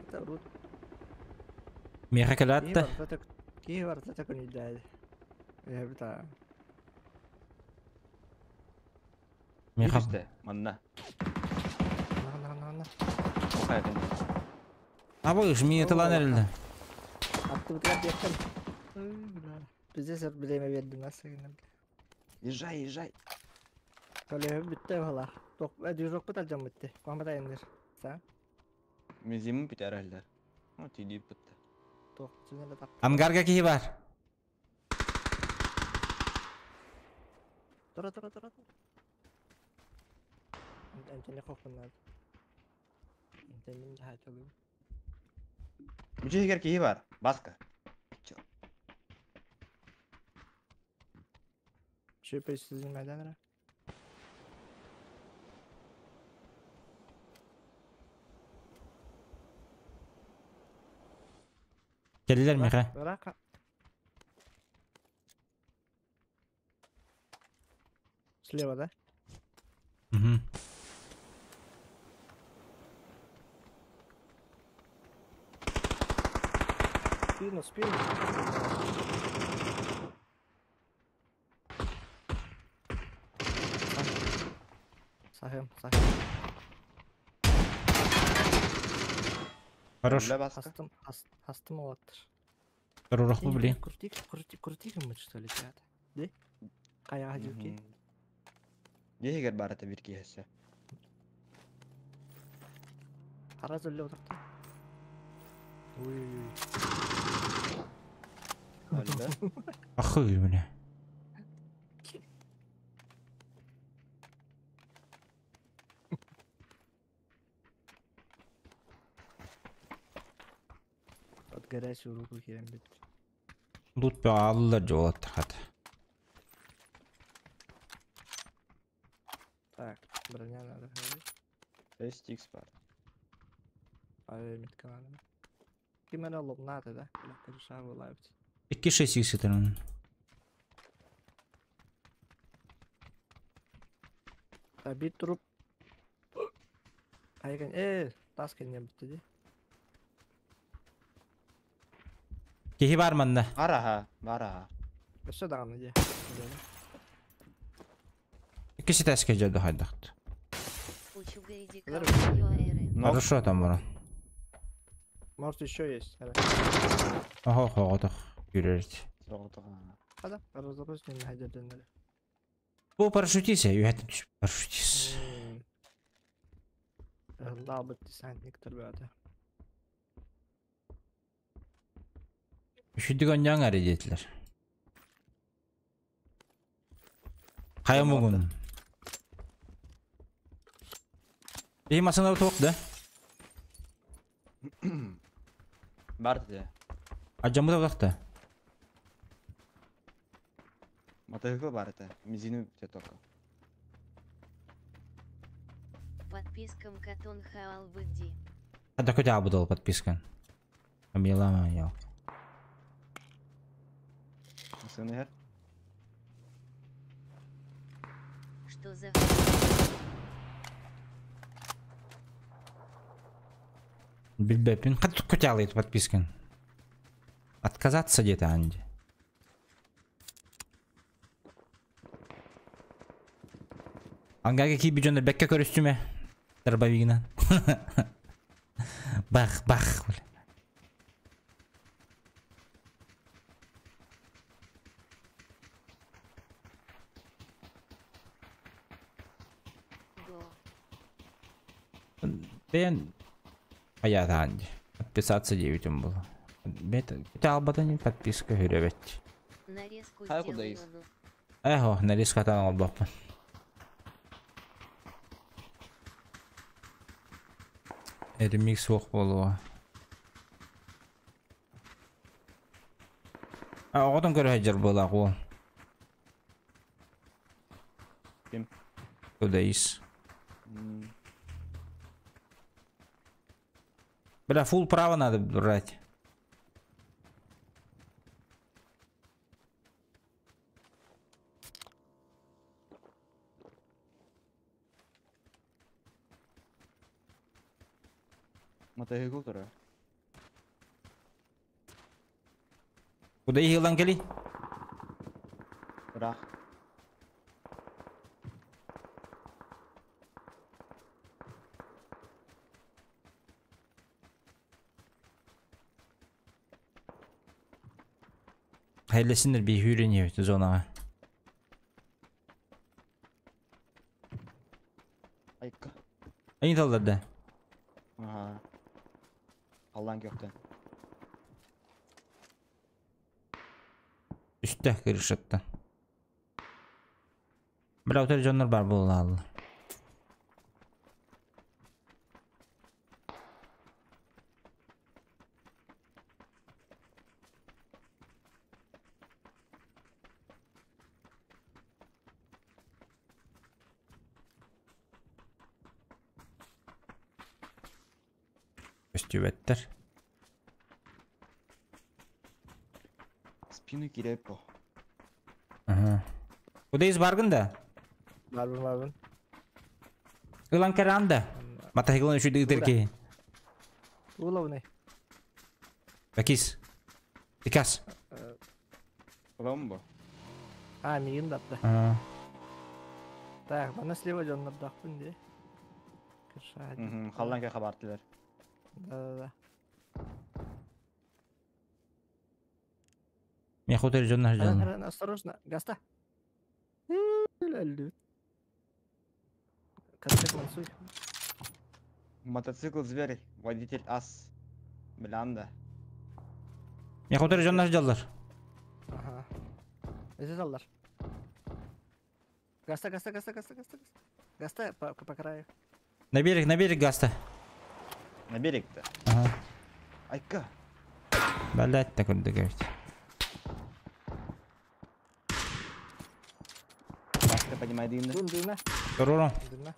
Это урут.
Миэхэ кэлээтте.
Киһи барыта төкүнүйдээди. Эбит
Миэхэ
Түстэ, манна.
На, на, на, на.
Хайатын.
Аба мин тылан эрэллэ.
Аттыбытыгар диэхтэн. Пиздец бириэмэ биэрдим асыгынарга.
Езжай, езжай.
Көлөһүм бүттэ бала. Тох движокпут алдьаммытты. Куамат айанныр. Са?
Мизимин бүтэрэллэр. Ну, тиийдип бутта.
Тох синеле тап.
Ангарга киһи бар.
Тура тура тура. Энтени хохуннаад. Энтенин хаачалыы.
Бүчүгэр киһи бар. Баска.
Шөпөй сизин мәдән ра.
Келилер миэхэ.
Ыраах. Слева, да?
Угу.
Спину, спину. Сахым, сахым.
Хорош.
Баска.
Хастым, хастым олаттыр.
Рурахпы блин.
Крутик, крутик, крутик мы что ли, ребята? Да? Кая хадюки.
Дехигер бар это бир киһи.
Хара зөллө отырды. Ой-ой-ой.
Өллө.
Ахы бля.
От горячую руку кием бит.
Лут аллар жолат хат.
Так, броня надо ходить.
6x бар.
Ай, метка надо. Ким эрэ лобнааты да? Бля, шабылаабыт.
2-6 икс этэрин.
Бит труп. Айган, тас кенне битти ди.
Киһи бар манна.
Бараха, бараха.
Өссө даҕаны дии.
Иккиси тэске жады хайдахт.
Учугайди
Здорово.
ЮАР.
Хорошо там бара.
Может еще есть.
Охо хоҕотох күрэрит.
Соҕотох.
Хада, разобрать не хайдерденнери.
Бу парашютист, юхэтин түш парашютист.
Лабыт десантниктер бөтө.
Үшүдүк онняң ари диэтилер. Хайа мугун. И масына туох да?
Бар де.
Ажамыта удахта.
Мотоцикл бар это. Мизину те только.
Подпискам Катон Хаалбыди.
А такой абудал подписка. Амилама ял.
Сыны
Что за
Билбеппин. Хат кутялыйт подписка. Отказаться где-то, Анди. Ангаге ки бижонер бекке көрүстүмэ. Дробовигынан. Бах, бах, бля. Бэйэн хайаатаан дии. Подписаться диэбитим буолуо. Бэт албатын подписка хүрөбөт.
Нарезку
Хай куда
сделай
из?
ону.
Эхо, нарезкатан оҥорбоппун. Ремикс суох буолуо. А оҕотун көрө сылдьар буолаах уол.
Ким?
Куда из?
М,
Бля, фул право надо брать.
Мотоцикл турар.
Куда иһилан кэлий?
Ыраах.
Хайлесиннер би хүрен зонаҕа.
Айка.
Айын талларда.
Ага. Аллаан көхтөн.
Үстэ крышаттан. Бля, отель дьоннор бар буолла. Көстүбэттэр.
Спину кирепо.
Ага. Куда из баргын да?
Барбын барбын.
Ылан кэран да. Матахиглан үшүдү ытыр
Уловный.
Бакис. Пикас.
Ромбо.
А, миигин дапты.
Ага.
Так, бана слева дьоннордоохпун дии. Крыша.
Халлаан көхө бартылар.
Да-да-да.
Мен хотел дьоннор
Харан,
дьоннор.
харан, осторожно, гаста. Өлдү. Концерт мансуй.
Мотоцикл зверь, водитель ас. Блянда.
Мен хотел дьоннор дьоннор.
Ага. Здесь аллар. Гаста, гаста, гаста, гаста, гаста, гаста. Гаста по, по краю.
На берег гаста.
На берег-то.
Ага.
Айка.
Блять, такой договорить.
Баска поднимай дымны.
Дым, дымна,
Туруру.
дымна.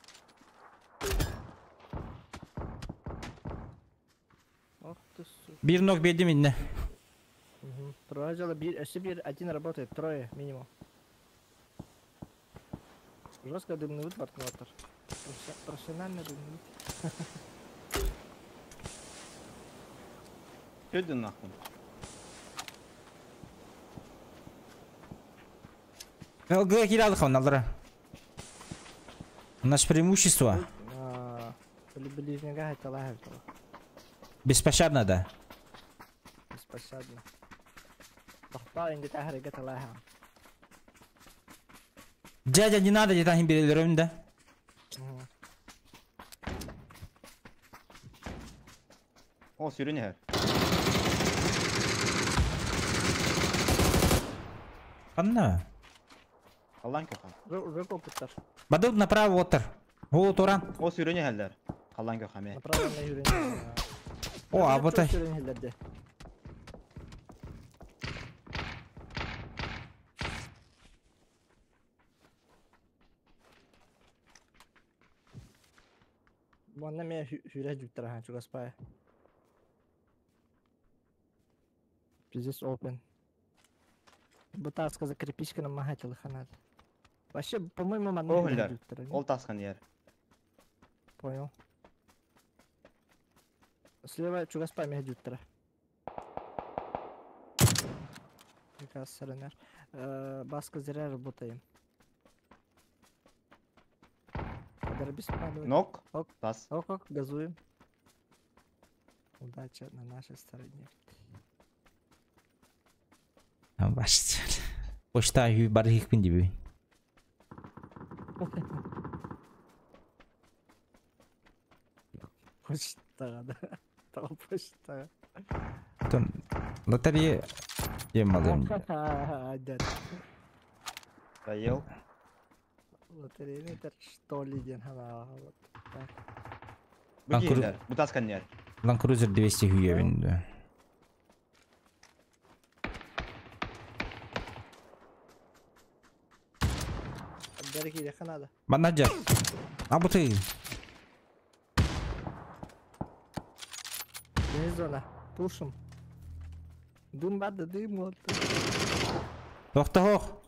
Ох ты, сука.
Бир ног бедим инне.
Угу. Трое дела, бир, еще бир, один работает, трое минимум. Жестко дымный выбор, мотор. Профессионально дымный.
Чё нахуй?
ЛГ киралдык алдыра. У нас преимущество.
Ближнего это лагерь.
Беспощадно, да.
Беспощадно. Тохтаа ингээд ахаар ингээд лайха.
Дядя, не надо, где-то берем, да?
О, сүүрэн иһэр.
Анна.
Халлаан көхө.
Рык опыттар.
Бадыл направо отыр. О, туран.
О, сүүрэн иһэллэр. Халлаан көхө эмиэ.
Направо на юрин.
О, абытай.
Юрин Манна мен хүрэ жүктөр ахан чугаспай. Пиздец open. Бу таска за кирпичка махатил ханат. Вообще, по-моему, манна
О,
хүрэ
хөллөр.
жүктөр.
Ол таскан иһэр.
Понял. Слева чугаспай мех жүктөр. Как раз Баска зря работаем. Торопись падать.
Нок.
Ок.
Тас.
Ок, ок, газуем. Удача на нашей стороне.
Башты. Почта үй бар хикпин диби.
Почтаға да. Тағы почтаға.
Тон лотерея ем алым.
Дед.
Поел.
Лотерейный это что ли ден хана. Вот так.
Бу
Лан Кру-
киһилэр, бу тас каннер.
Land Cruiser 200 хүйебин.
Бері кейде қанады.
Манна жар. Абыты.
Не зона. Пушим. Дым барды, дым вот.
Тохта хох.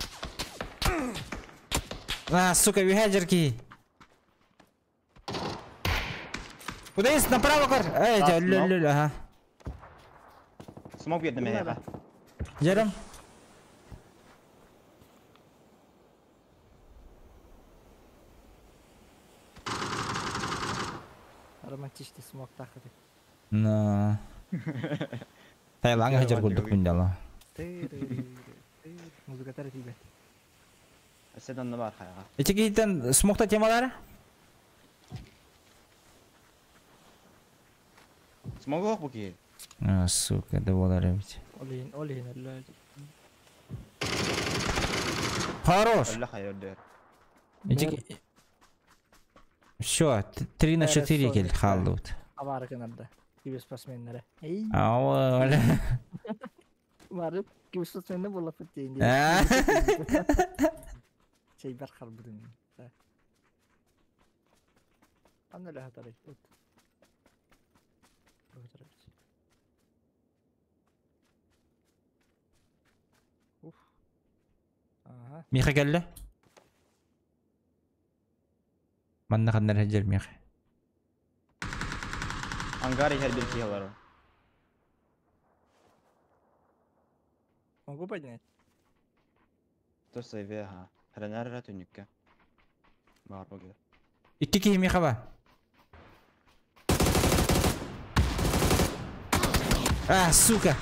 А, сука, үйе ки. Куда есть? Направо кор. Эй,
Так,
жа, лүл, лүл, ага.
Смок берді мені.
Жарым.
Романтичный смок тахады.
На. Тайланга хажар курдук мин дала.
Музыка тәртибе.
Сен онны бар хайга.
Эти кейтен смокта темалары?
Смок yok бу киһи.
А, сука, да болар бит.
Олейін, олейін, олейін.
Хорош.
Өллө хайыр дör.
Эти Все, 3 на 4 кел халдут.
Авары кынарды. Киберспортсменнері. Ей,
Ау,
барып киберспортсменні болып бітейін.
А.
Чейбер харбыдын. Аны лә хатары. Уф. Ага.
Миха келді. Манна ханнар хеджер Миха.
Ангар иһэр бир киһи олорор.
Могу поднять?
То сайве ха. Хренар ра түнүккэ. Бар бу киһи.
Икки кихи Миха ба. А, сука.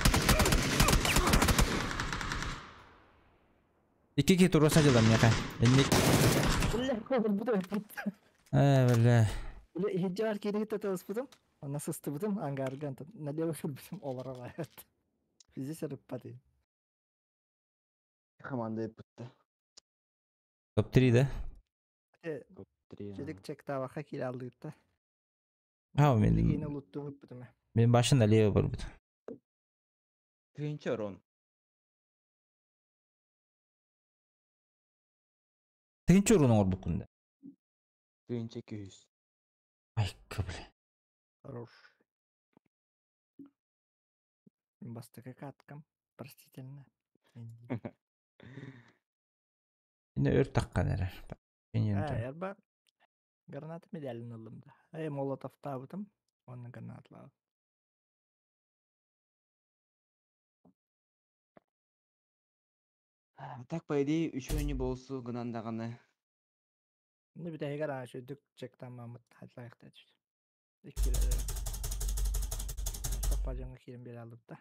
Икки кихи туруса жылам Миха. Энник. Э, бля.
Бля, хиджар кири таталыспытым. Она сыстыбытым ангарган налево кырбытым олар алайат. Везде рыппады.
Команда бутта.
Топ-3, да?
Чедик чектава хакил алдыгытта.
А,
Билигини
мен
улутту ыппытым.
мен башын налево бар бит.
Тыгынчы урон.
Тыгынчы урун оңор букунда.
Тыгынчы 200.
Ай, бля.
Хорош. Бастыка каткам. Простительно.
Ине өр таккан эрер.
А, ярба граната медалін алым да. Эй, молотов табытым. Оны гранатлау.
Так по идее үчөөнү болсу гынан даганы.
Ну, бит эгер ана шөйдүк чектан мамыт хатлайык да түштү. Иккиле. Топпажыңга кирин бере алдык да.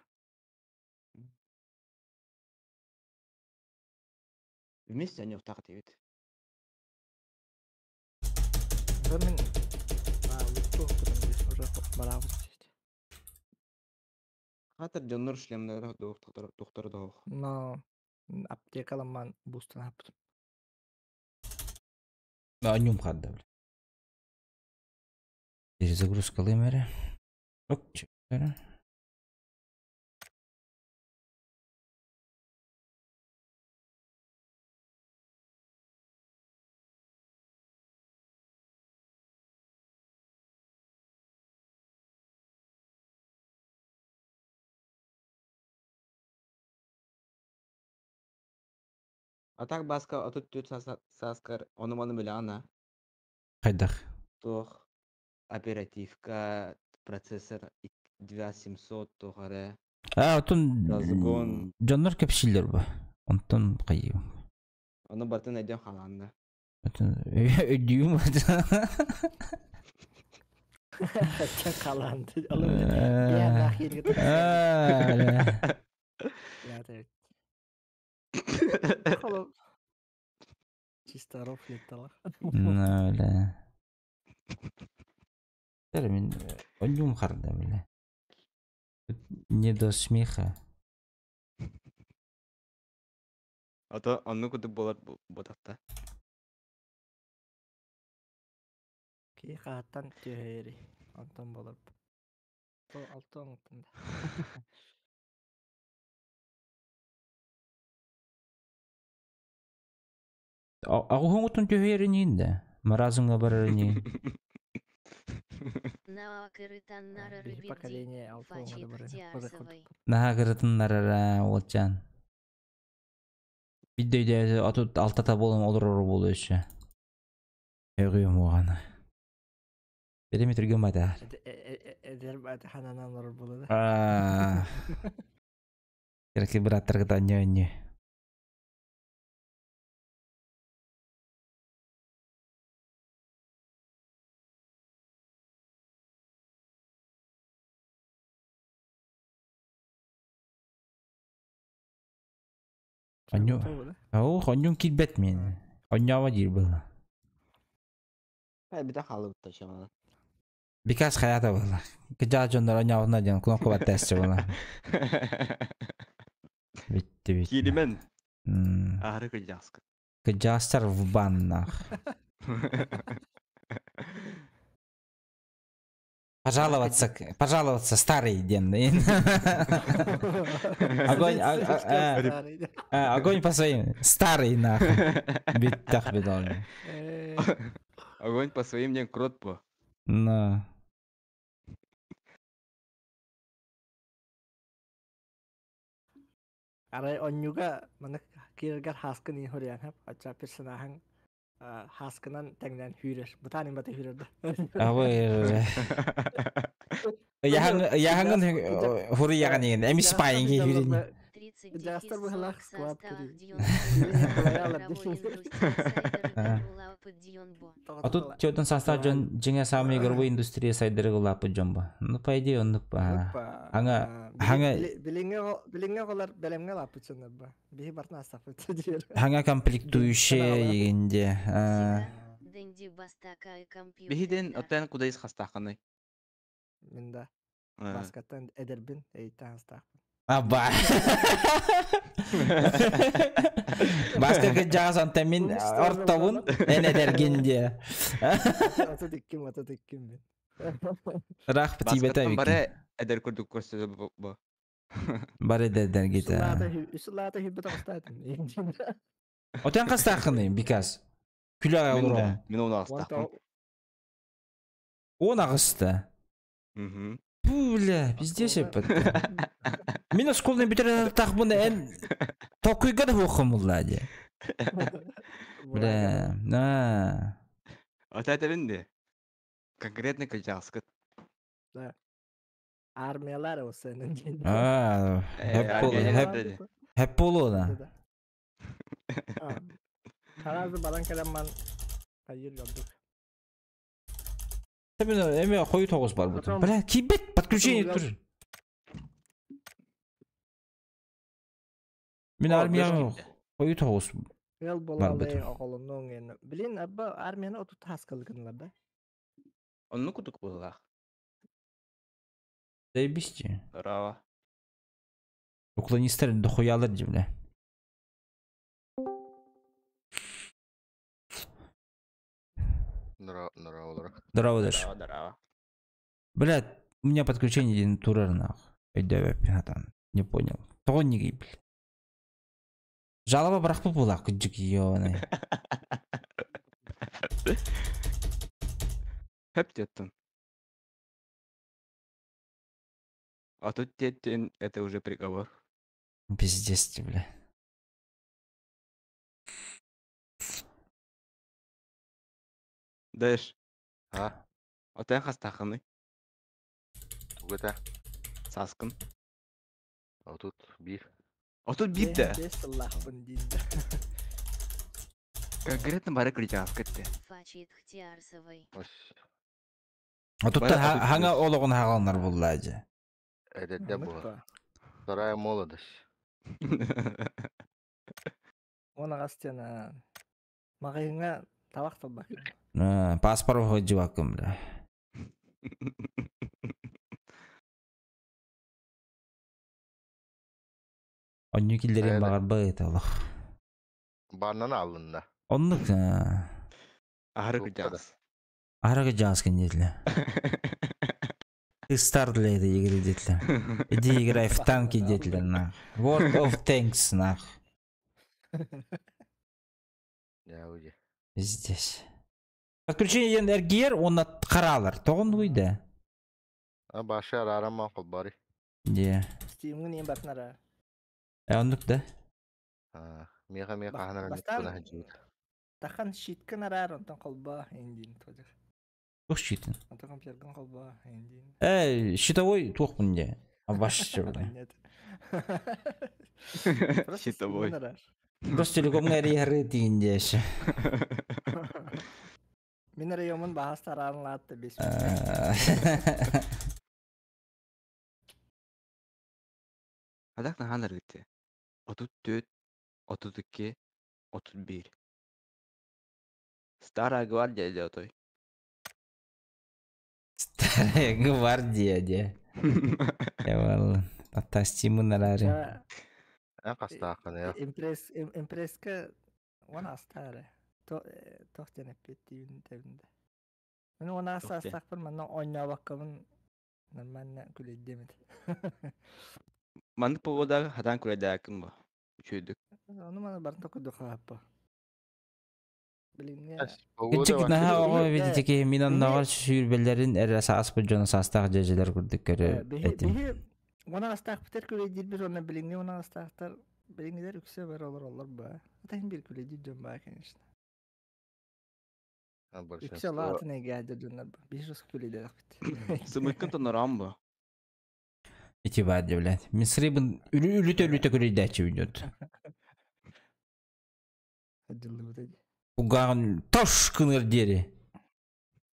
Вместе они так дейбит.
Мен а, лутту здесь уже барабыз дейт.
Хатыр дьоннор шлемнары доктор дох.
Но аптекаламан бустан аптым.
А нюм хадда, бля. Перезагрузка лымере. Ок, чё,
А так баска отут түт саскар ону маны биле ана.
Хайдах.
Тох оперативка процессор 2700 тохаре.
А, отун
Разгон.
Дьоннор кепсиллер бу. Онтон кайы.
Ону бартын найдем халанна.
Өйдүүм.
Чакаланды. Олу. Я нахер. Чисто рофлит тала.
Ну, бля. Мин онньум харда, бля. Не до смеха.
А то онну кудук болар ботакта.
Ки хааттан түһэри. Онтон болар. То алтон оттон.
Агуһуҥутун түһүөрүнүүн да. Маразыңа барарыни.
Биһи поколение алтон бары.
Наһаа кырытыннарара уолчаан. Бидде отут алтата болон олорор болу өссө. Өгүм угана. Береме түргөн бата.
Эдер бат хананан олор болу да.
Аа. Кереки браттар кыта ньө. Онньу. Оо, онньун килбет мен. Онньома диир была.
Хай бите халыбытта шамана.
Бикас хаята была. Кыжаа дьоннор онньоҕуна диэн кнопка баттаасчы была. Битти битти.
Киримен. Ахыры кыжаска.
Кыжаастар в баннах. Пожаловаться, пожаловаться старый ден. Огонь, огонь по своим. Старый нахуй. Биттах бидол.
Огонь по своим ден крот по.
На.
Арай онньуга маны киргер хаскын ин хорьян хап. Ача персонахан хаскынан тэҥнэн хүүрэр. Бутанин бата хүүрэр да.
Абы. Яхан яхангын хури яган еген. Эми спайын ки хүрин.
Жастар быһылаах склад кири.
А тут чөтөн састав жон жиңе самый игровой индустрия сайдыры лапы жомба. Ну, по идее, он Ханга ханга
Билиңе билиңе голар белемге лапы чыныр ба. Биһи бартна астапы диер.
Ханга комплектующие егенде.
Бихиден оттан кудайс хастаханы.
Минда. Баскаттан эдербин эйтан астапы.
Аба. Баска кыжаас антамин ортобун эн эдергинде.
Ата дикким, ата дикким мен.
Рах птибета
вики. Баре эдер курдук көрсөзө бу.
Баре эдергите.
Үсүлата хиббет астатын.
Отан кастахыны бикас. Күлө олорон.
Мен оны астахын.
Он агысты.
Мгм.
Бля, пиздец еппет. Мен осколны бүтер тахбын эн токуйга да хохомулла ди. Бля, на.
Ата этеринди. Конкретно кыжаскыт.
Да. Армиялар осенин.
А, хеп хеп болу да.
Харазы баран келемман хайыр ёлдук.
Эме хою тогуз бар бутун. Бля, кибет подключение тур. Мен армия хою тогуз.
Ел болалы оголунун эн. Билин абба армияны оту таскалыгынлар да.
Онну кутук боллах.
Заебись.
Браво.
Уклонисттер дохуялар ди, бля.
Здорово.
Здорово, Даш.
Здорово.
Бля, у меня подключение один турер нах. Не понял. Того не гиб. Жалоба брак была, куджик ёбаный.
Хеп деттин. А тут теттин, это уже приговор.
Пиздец тебе, бля.
Дэш.
А?
Отен хастаханы.
Угата.
Саскын.
А тут бир.
А тут бир да. Конкретно бары кырдьаҕаска эттэ.
Фачит Хтиарсовой.
Отутта хаҥа олоҕун хаҕаланар буллаа дьэ.
Эдэрдэ буолар. Вторая молодость.
Он аҕас диэн маҕаһыыҥҥа табах талбак.
Паспорт сылдьыбаккын бля. Онньу киллэриэн баҕарбат олох.
Баннан алынна.
Оннук.
Аһары кырдьаҕас.
Аһары кырдьаҕас киниэтилэ. Ты стар для этой игры диэтилэр. Иди играй в танки диэтилэр нах. World of Tanks нах. Здесь. Подключение диэн эргийэр уонна хараалар. Тоҕон да?
А башы араарам холбари.
Дьэ.
Steam'ын иэн батнара.
Э оннук да?
Миэхэ миэхэ хаһан
Бастаан тахан щиткын араар онтон холбоо индин тоже.
Туох щитин?
Онтон компьютергын холбоо индин.
Э, щитовой туохпун дьэ. Абаш
Нет.
Щитовой.
Просто телекомҥа эрийэры тиин дьэши.
Мин районун баһас тараан лаатта бес.
Адак наһаан аргытты. 34, 32, 31. Старая гвардия дьэ отой.
Старая гвардия дьэ. Эвал, Тастимын араары.
Эн хастааххын ээ?
Импресс импресска уон астаары. Тох диэн эппиэттиибин тэбинде. Мин уон астаахпын манна оонньообоккобун нормально күлэйдиэм этэ.
Маннык повода хатаан күлэйдээккин бу. Үчүгүйдүк.
Ону маны барыта курдук хааппа. Билиҥҥи
Кырдьык наһаа оҕо эбит ити мин оннооҕор сүүрбэлэрин эрэ сааспыт дьоно саастаах дьэдьэлэр курдук көрөр этим.
Биһи уон аҕастаахпытар күлэйдиирбит уонна билиҥҥи уон аҕастаахтар билиҥҥилэр үксэ бары олороллор баа. Ата иһин биир күлэйдиир дьон баа, конечно. Үксэ атын эйгэ дьоннор ба. Биһи жестко күлэйдээхпит.
Сымыккын тоннороон бу.
Ити баар дьэ, блядь. Мин сырыыбын үлүтэ-үлүтэ күлэйдээччибин дьот.
Дьыллыбыта дии.
Кулгааҕын тош гыныар диэри.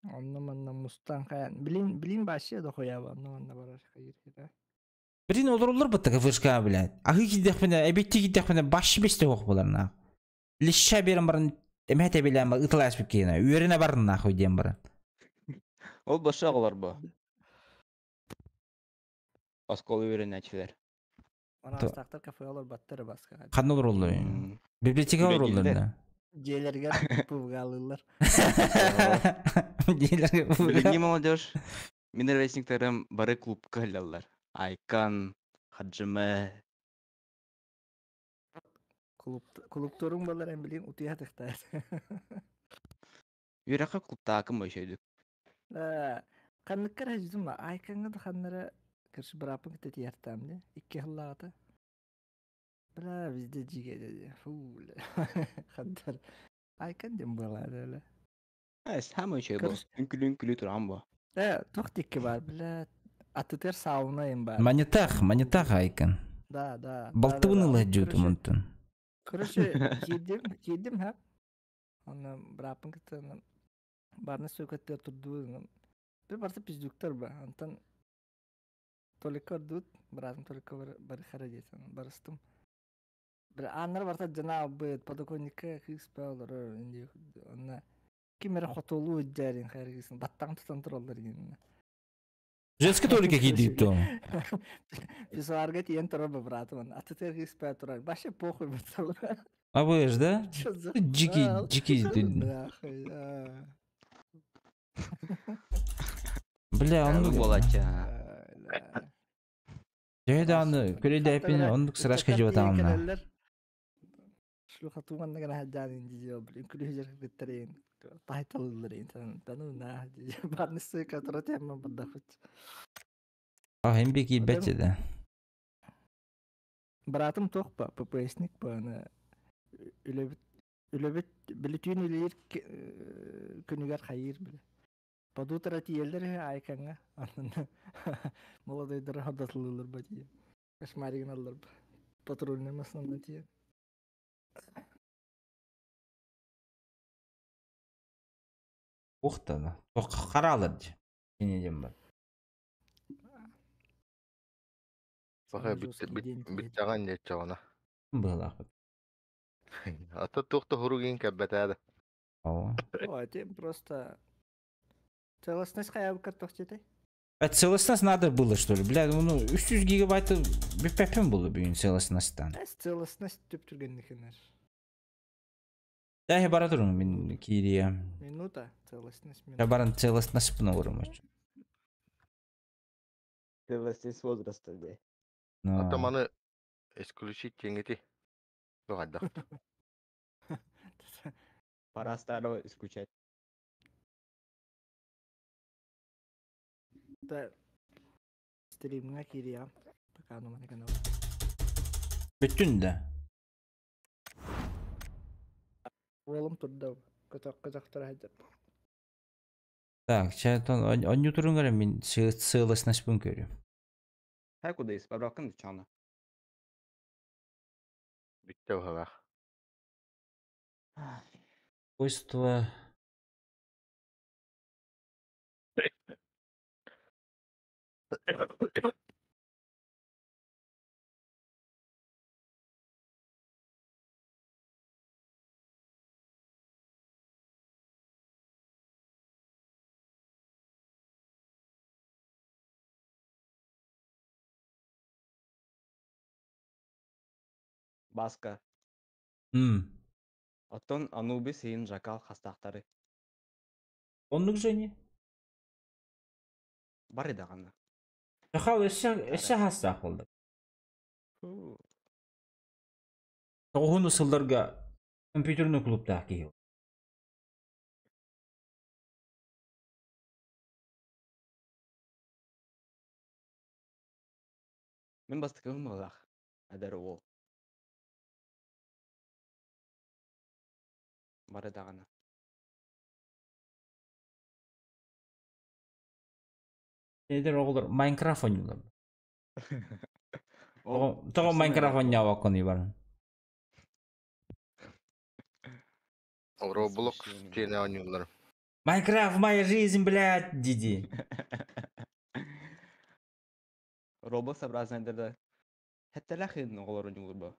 Онно манна мустан хайан. Билин билин вообще дохуя онно манна барар хайыр хира.
Билин олороллор бытта кафешка, блядь. Аһыы киирдэхпинэ, эбиттии киирдэхпинэ баш бесте ох буолар нах. Леща берен баран эмэһэ тэбилээн ытылааспыт киһинэ. Үөрэнэ барын нахуй диэн баран.
Ол баша оҕолор бу. Оскуола үөрэнээччилэр.
Араастаахтар кафега олорбаттар баска.
Ханна олороллор? Библиотека олороллор да?
Дьиэлэригэр пывгалыыллар.
Дьиэлэргэ
Билиҥҥи молодежь мин ровесниктарым бары клубка ыллаллар. Айкан, Хаджиме.
Клубторуҥ балар эн билигин утуйа тахтаат.
Үөрэххэ клубтаакым өйдөк.
Ханныккар хаждым Айкаҥҥа да ханнара короче бырааппын кытта тиэртаам дии икки сыллааҕыта. Бля, везде дьигэ дии. Фу, бля. Хандар. Айкан диэн буолаары эле.
Э, самый үчүгэй бу. Үҥкүлүү-үҥкүлүү туран бу.
Э, туох тикки бар, бля. Атытыр сауна им бар.
Манитах, манитах Айкан.
Да, да.
Балтыбын ыла дьуутум онтон.
Короче, киирдим, киирдим, ха. Онно бырааппын кытта барны сөкөттөр турдуу. Bir барыта пиздюктар ба. Антон только ордут, быраатым только бары хара диэтин барыстым. Бір ааннар барыта дьона албыт, подоконникка кыыс ба олорор инди онно ким эрэ хотуолуу илдьээрин хайыргысын баттаҕын тутан тураллар гинна.
Женский только киирдиит том.
Писсуарга тиийэн турар ба быраатым атытыар кыыс ба турар. Вообще похуй бытсал.
А вы ж, да? Дикий, дикий. Бля, оннук
буолааччы.
Төһө даҕаны көрөйдөөппүн оннук сырашка дьыбатаҕына.
Шлюха туган гына хаджаан индизи блин күлүһүжэр кыттарыйын таайталылларыйын тану на барны сыка тура тема бардахыт.
А хем би киирбэт да.
Братым туох па ППСник па аны үлэбит үлэбит били түүн үлэлиир күнүгэр хайыыр били. Подутра тиийэллэр үһү Айкаҥҥа. Онон молодойдары хордотулууллар ба тиийэн. Кошмаригын аллар ба. Патрульный массыынанан тиийэн.
Ухтана. Харалар дии. Кини диэн бар.
Баха
Жесткий день тиийэн.
бүттэҕин диэччэҕинэ.
Быһалаахпыт.
Ата туох да хуругин кэлбэтээ да.
Оо.
О, тем просто целостность хайабыкка тохчетай.
А целостность надо было, что ли? Бля, ну 300 гигабайт бүппэппин было бүгүн целостностьтан.
Целостность түп түргеннихинер.
Дәһи бара турун мин киирия.
Минута, целостность
Я
минута.
баран целостность оҥорум.
Целостность возраста, бля.
Ата
Но.
маны исключить теңити. Тугайда.
Пора старого исключать.
Да. Стримҥа киириэҕим. Пока ну маны гынабын.
Бүттүн да.
Уолум турда көтөххө дьахтар сылдьар.
Так, чатон онньуу турун көрө мин целостностьпун көрүм.
Хай куда из баракын чана.
Бүтте быһалаах.
Свойства.
Баска.
М.
Оттон Анубис иин жакал хастаахтары.
Оннук же не.
Бары даҕаны.
Жахал өссө өссө хастаах буолла.
Фу.
Тоҕуһуну сылларга компьютерный клубтаах киһи.
Мин бастакыбын быһыылаах. Эдэр уол. Бары даҕаны.
Эдэр оҕолор Майнкрафт оонньуулар.
Ол
Тоҕо
тупсан
Майнкрафт
эрэр.
оонньообоккун баран.
Roblox
Смущение.
диэн оонньуулар.
Майнкрафт моя жизнь, блядь, диди.
Roblox образно да. Хэттэлээх иин оҕолор оонньуулар бу.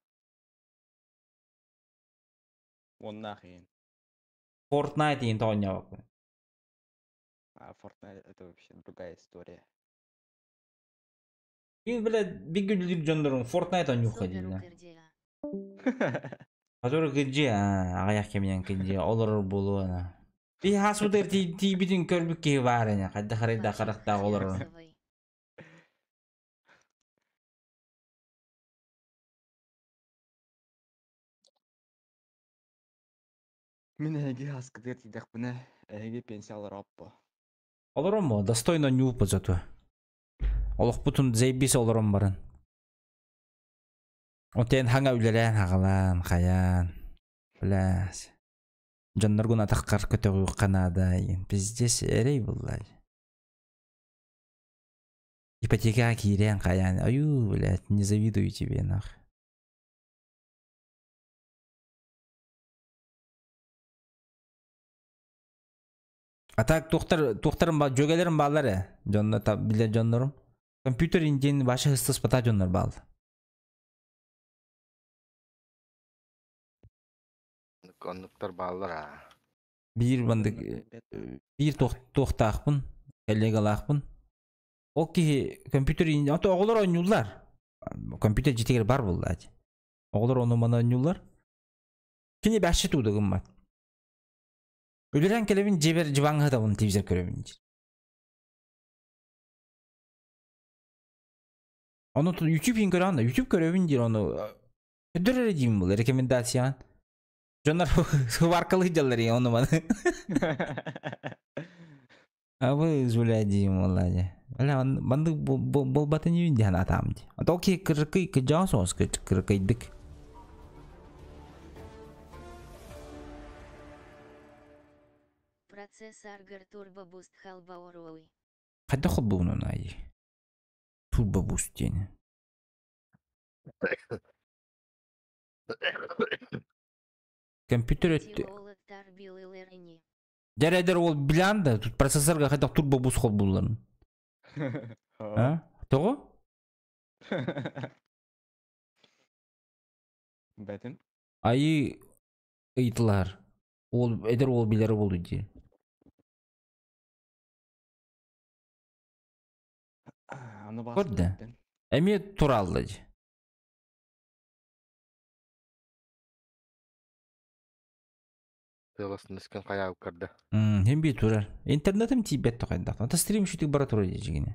Уоннаах иин.
Fortnite иин тоҕо оонньообоккун.
А Fortnite это вообще другая история.
Мин, блядь, бигүлүр дьоннорун Fortnite оонньуохха
Содору
дииллэр.
кырдьыа.
Который кыдьы, аҕыйах кэминэн кыдьы, олорор буолуо. Би хаспытыгар тиийбитин көрбүт киһи баар ини, хайдах арайдаах харахтаах олорор.
Херцовой.
Мин эһиги хаскытыгар тиийдэхпинэ, эһиги пенсиялар оппо.
Олорон достойно ньуупа зато. Олохпутун заебись олорон баран. Онтон хаҥа үлэлээн хаҕалаан, хайаан. Бля. Дьонноргун атаххар көтөҕүөххэ наада иин. Пиздец эрэй булла. Ипотека киириэн хайаан. Аю, блядь, не завидую тебе, нах. А так туохтар туохтарым ба дьүөгэлэрим бааллар ээ. Дьонно та билэр дьоннорум. Компьютер диэн баша хыстаспата дьоннор баал.
Оннуктар бааллар аа.
Биир бандык биир туох туохтаахпын, коллегалаахпын. Ол киһи компьютер ото оҕолор оонньууллар. Компьютер дьиэтигэр бар буолла. Оҕолор ону маны оонньууллар. Кини бэхши тууда гыммат. Үлэрэн кэлэбин дьиэбэр дьыбаҥҥа сытабын телевизор көрөбүн диир. Ону YouTube иһин көрөҕүн да, YouTube көрөбүн диир ону көрдөр эрэ диибин буолла рекомендацияҕын. Дьоннор сыбааркалыы дьаллар ону маны. А вы блядь диим буолла дии. Бля, маннык буолбатын иһин диэн атаам дии. А то ки кырыкый кыдьаҕас соҕус кырыкыйдык.
Процесс Аргар Турбо Буст Халбаоруой.
Хайдах холбугунан айы. Турбо буст диэн. Компьютер өттө
Тиолаттар билэлэрини.
Дьэ ол билан да, тут процессорга хайдах турбо бус холбуулларын. А? Тоҕо?
Бэтим.
Айы ыйытылар. Ол эдэр ол билэр болду дии.
Аны
Көрдө. Эмиэ туралла дии.
Тыласын каяып кырды.
Хем би турар. Интернетим тиийбэт тохайдах. Ата стрим шүтүк бара турар дии.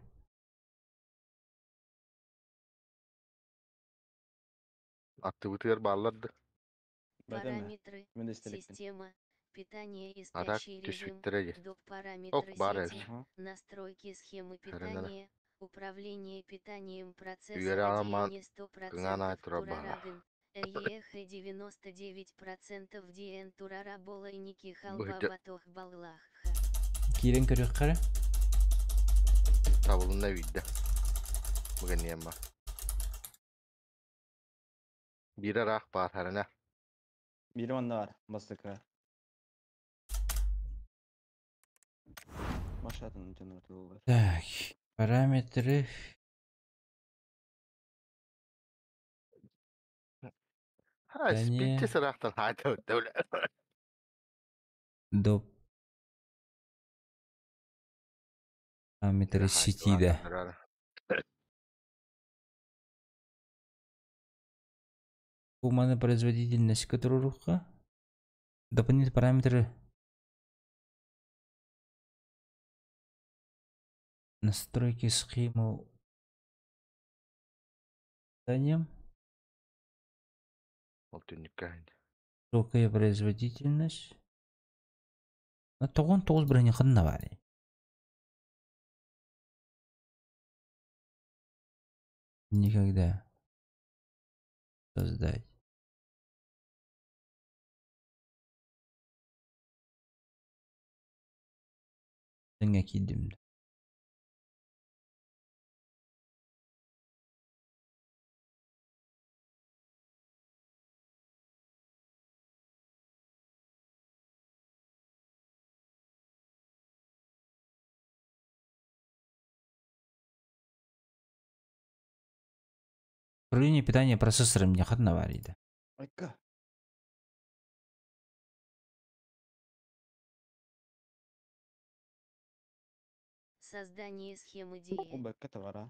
Аттыбытыгар баалларды.
Параметры, система, питание и спящий режим, доп параметры сети, настройки схемы питания, управление питанием процессора не 100% Турарагын, ЭЕХ 99% ДН Турарабола и Ники Халба Батох Баллахха.
Кирен көрүк кара.
Табылына видді. Бүгін ема. Бире рақ бар харына.
Бири онда бар, бастыка. Машатын жонотулар.
Так, параметры.
Ha, спитте сырақтан хайда өттөлі.
Доп. Параметры сети, да. Умана производительность, которую рука. Дополнительные параметры. Настройки схемы. Питанием. Высокая производительность. На тогон тоғыз брони ханна бар. Никогда. Создать. Сеңе кидим. Управление питания процессором не ханна бар еді.
Айка.
Создание схемы DE.
Бэкка товара.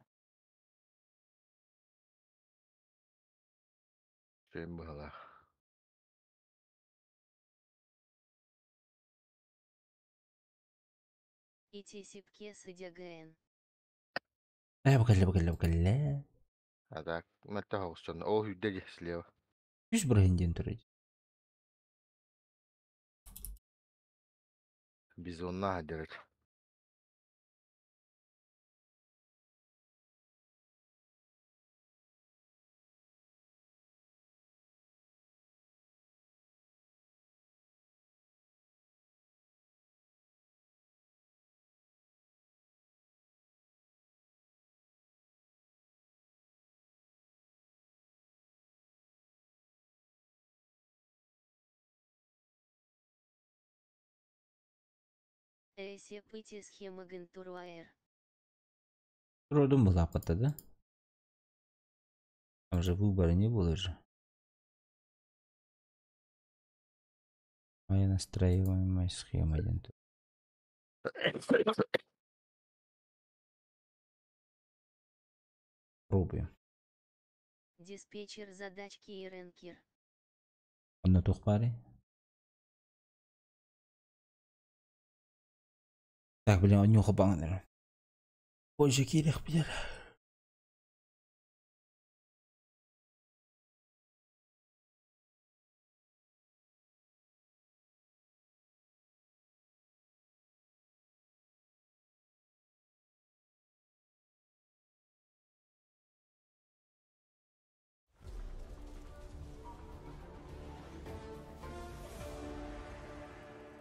Чем было?
Ити сипке сидягн.
Э, бакалла, бакалла, бакалла.
А так, мэтта хоғыстан. О, хүдде слева.
Жүз бір хенден тұрады.
Бизонна хадырыт.
Эсеп ити схема Гентуруаэр.
Родом была апата, да? Там же выбора не было же. Моя настраиваемая схема. Пробуем.
Диспетчер задачки и ренкер.
Онно тухпари. Так, блин, нюха баңнар. Позже кирих билер.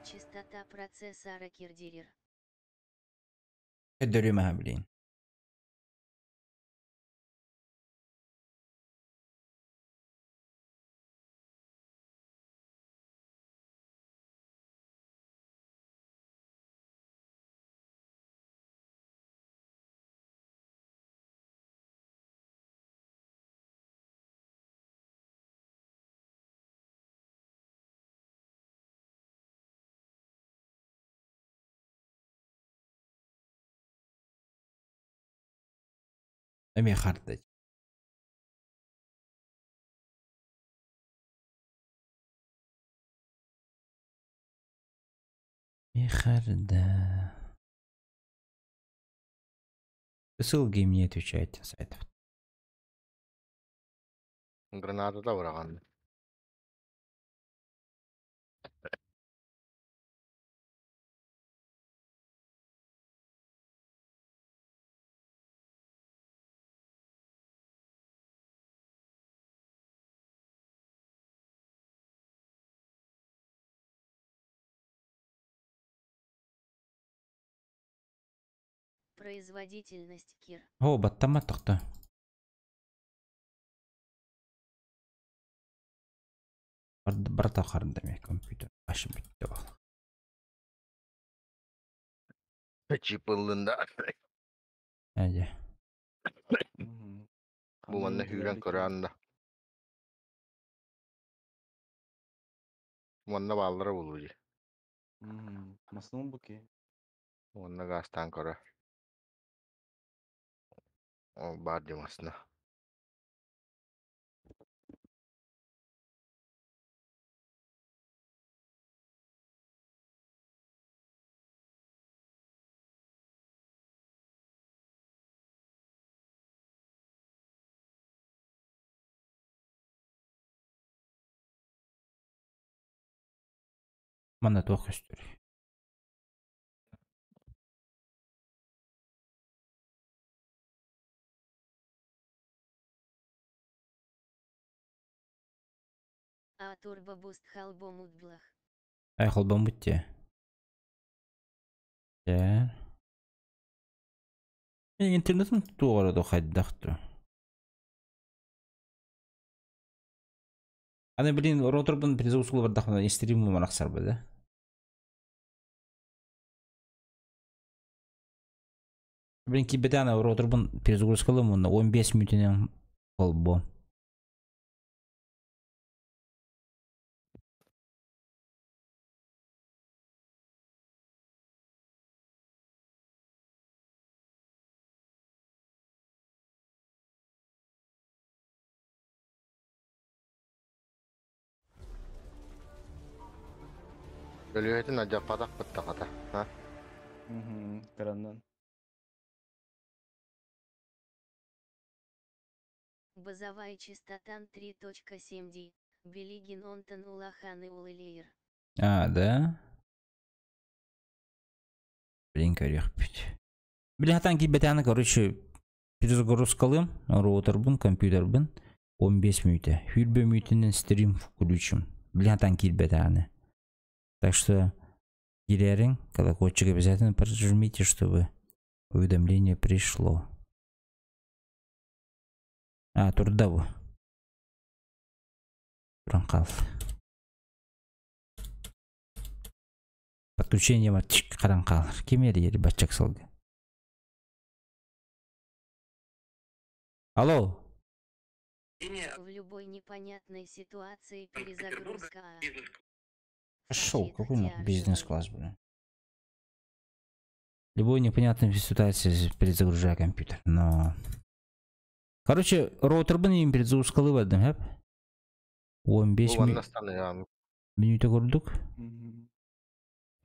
Частота процессора кирдирер.
Өдөрүмэ, блин. Эмиэ харда. Эмиэ харда. Ссылки им не отвечаете сайтов.
Граната да быраҕан.
Производительность Кир.
О, баттаммат тохто. Барта харда ме компьютер. Ашым бүттө бол.
Чип ыллын да.
Әже.
Бу манна hүүрэн көрөн да. Манна бааллара булуу дии.
Маслын бу ки.
Уонна гаастаан көрө. Ол баар дии масына.
Манна туох көстөр.
А турбобуст холбомут блах.
Ай холбоммут дии. Дьэ. Интернетин туох эрэ хайдах дуо? Аны блин роутербун перезагрузка бардахпына стримым арахсарба да. Блин киирбэтэҕинэ роутербун перезагрузкалыам уонна 15 мүнүүтүнэн холбуом.
Өлүөтүн алдьаппатах быттаҕата. Ха?
Кыраннан.
Базовая частота 3.7 D. Билигин онтон улахан үлэлиир.
А, да? Блин, көрүөхпүт. Били хатан киирбэтэҕинэ, короче, перезагрузкалыам, роутербун, компьютербын 15 мүнүүтэ. Сүүрбэ мүнүүтүнэн стрим включим. Били хатан киирбэтэҕинэ. Так что киирээриҥ, колокольчик обязательно прожмите, чтобы уведомление пришло. А, турда бу. Туран хаалла. Подключение матчик харан хаалар. Ким эрийэр баччак сылга? Алло.
В любой непонятной ситуации перезагрузка А.
Пошел, какой нахуй бизнес-класс, блин. Любой непонятной ситуации перезагружай компьютер, но... Короче, роутербын им перезагрузкалыы бардым, хэп? 15
Бу манна станыам.
мүнүүтэ курдук.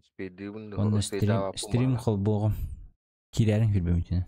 Спейдыыбын
Онно стрим, стрим холбуоҕум. Киирээриҥ сүүрбэ мүнүүтүнэн.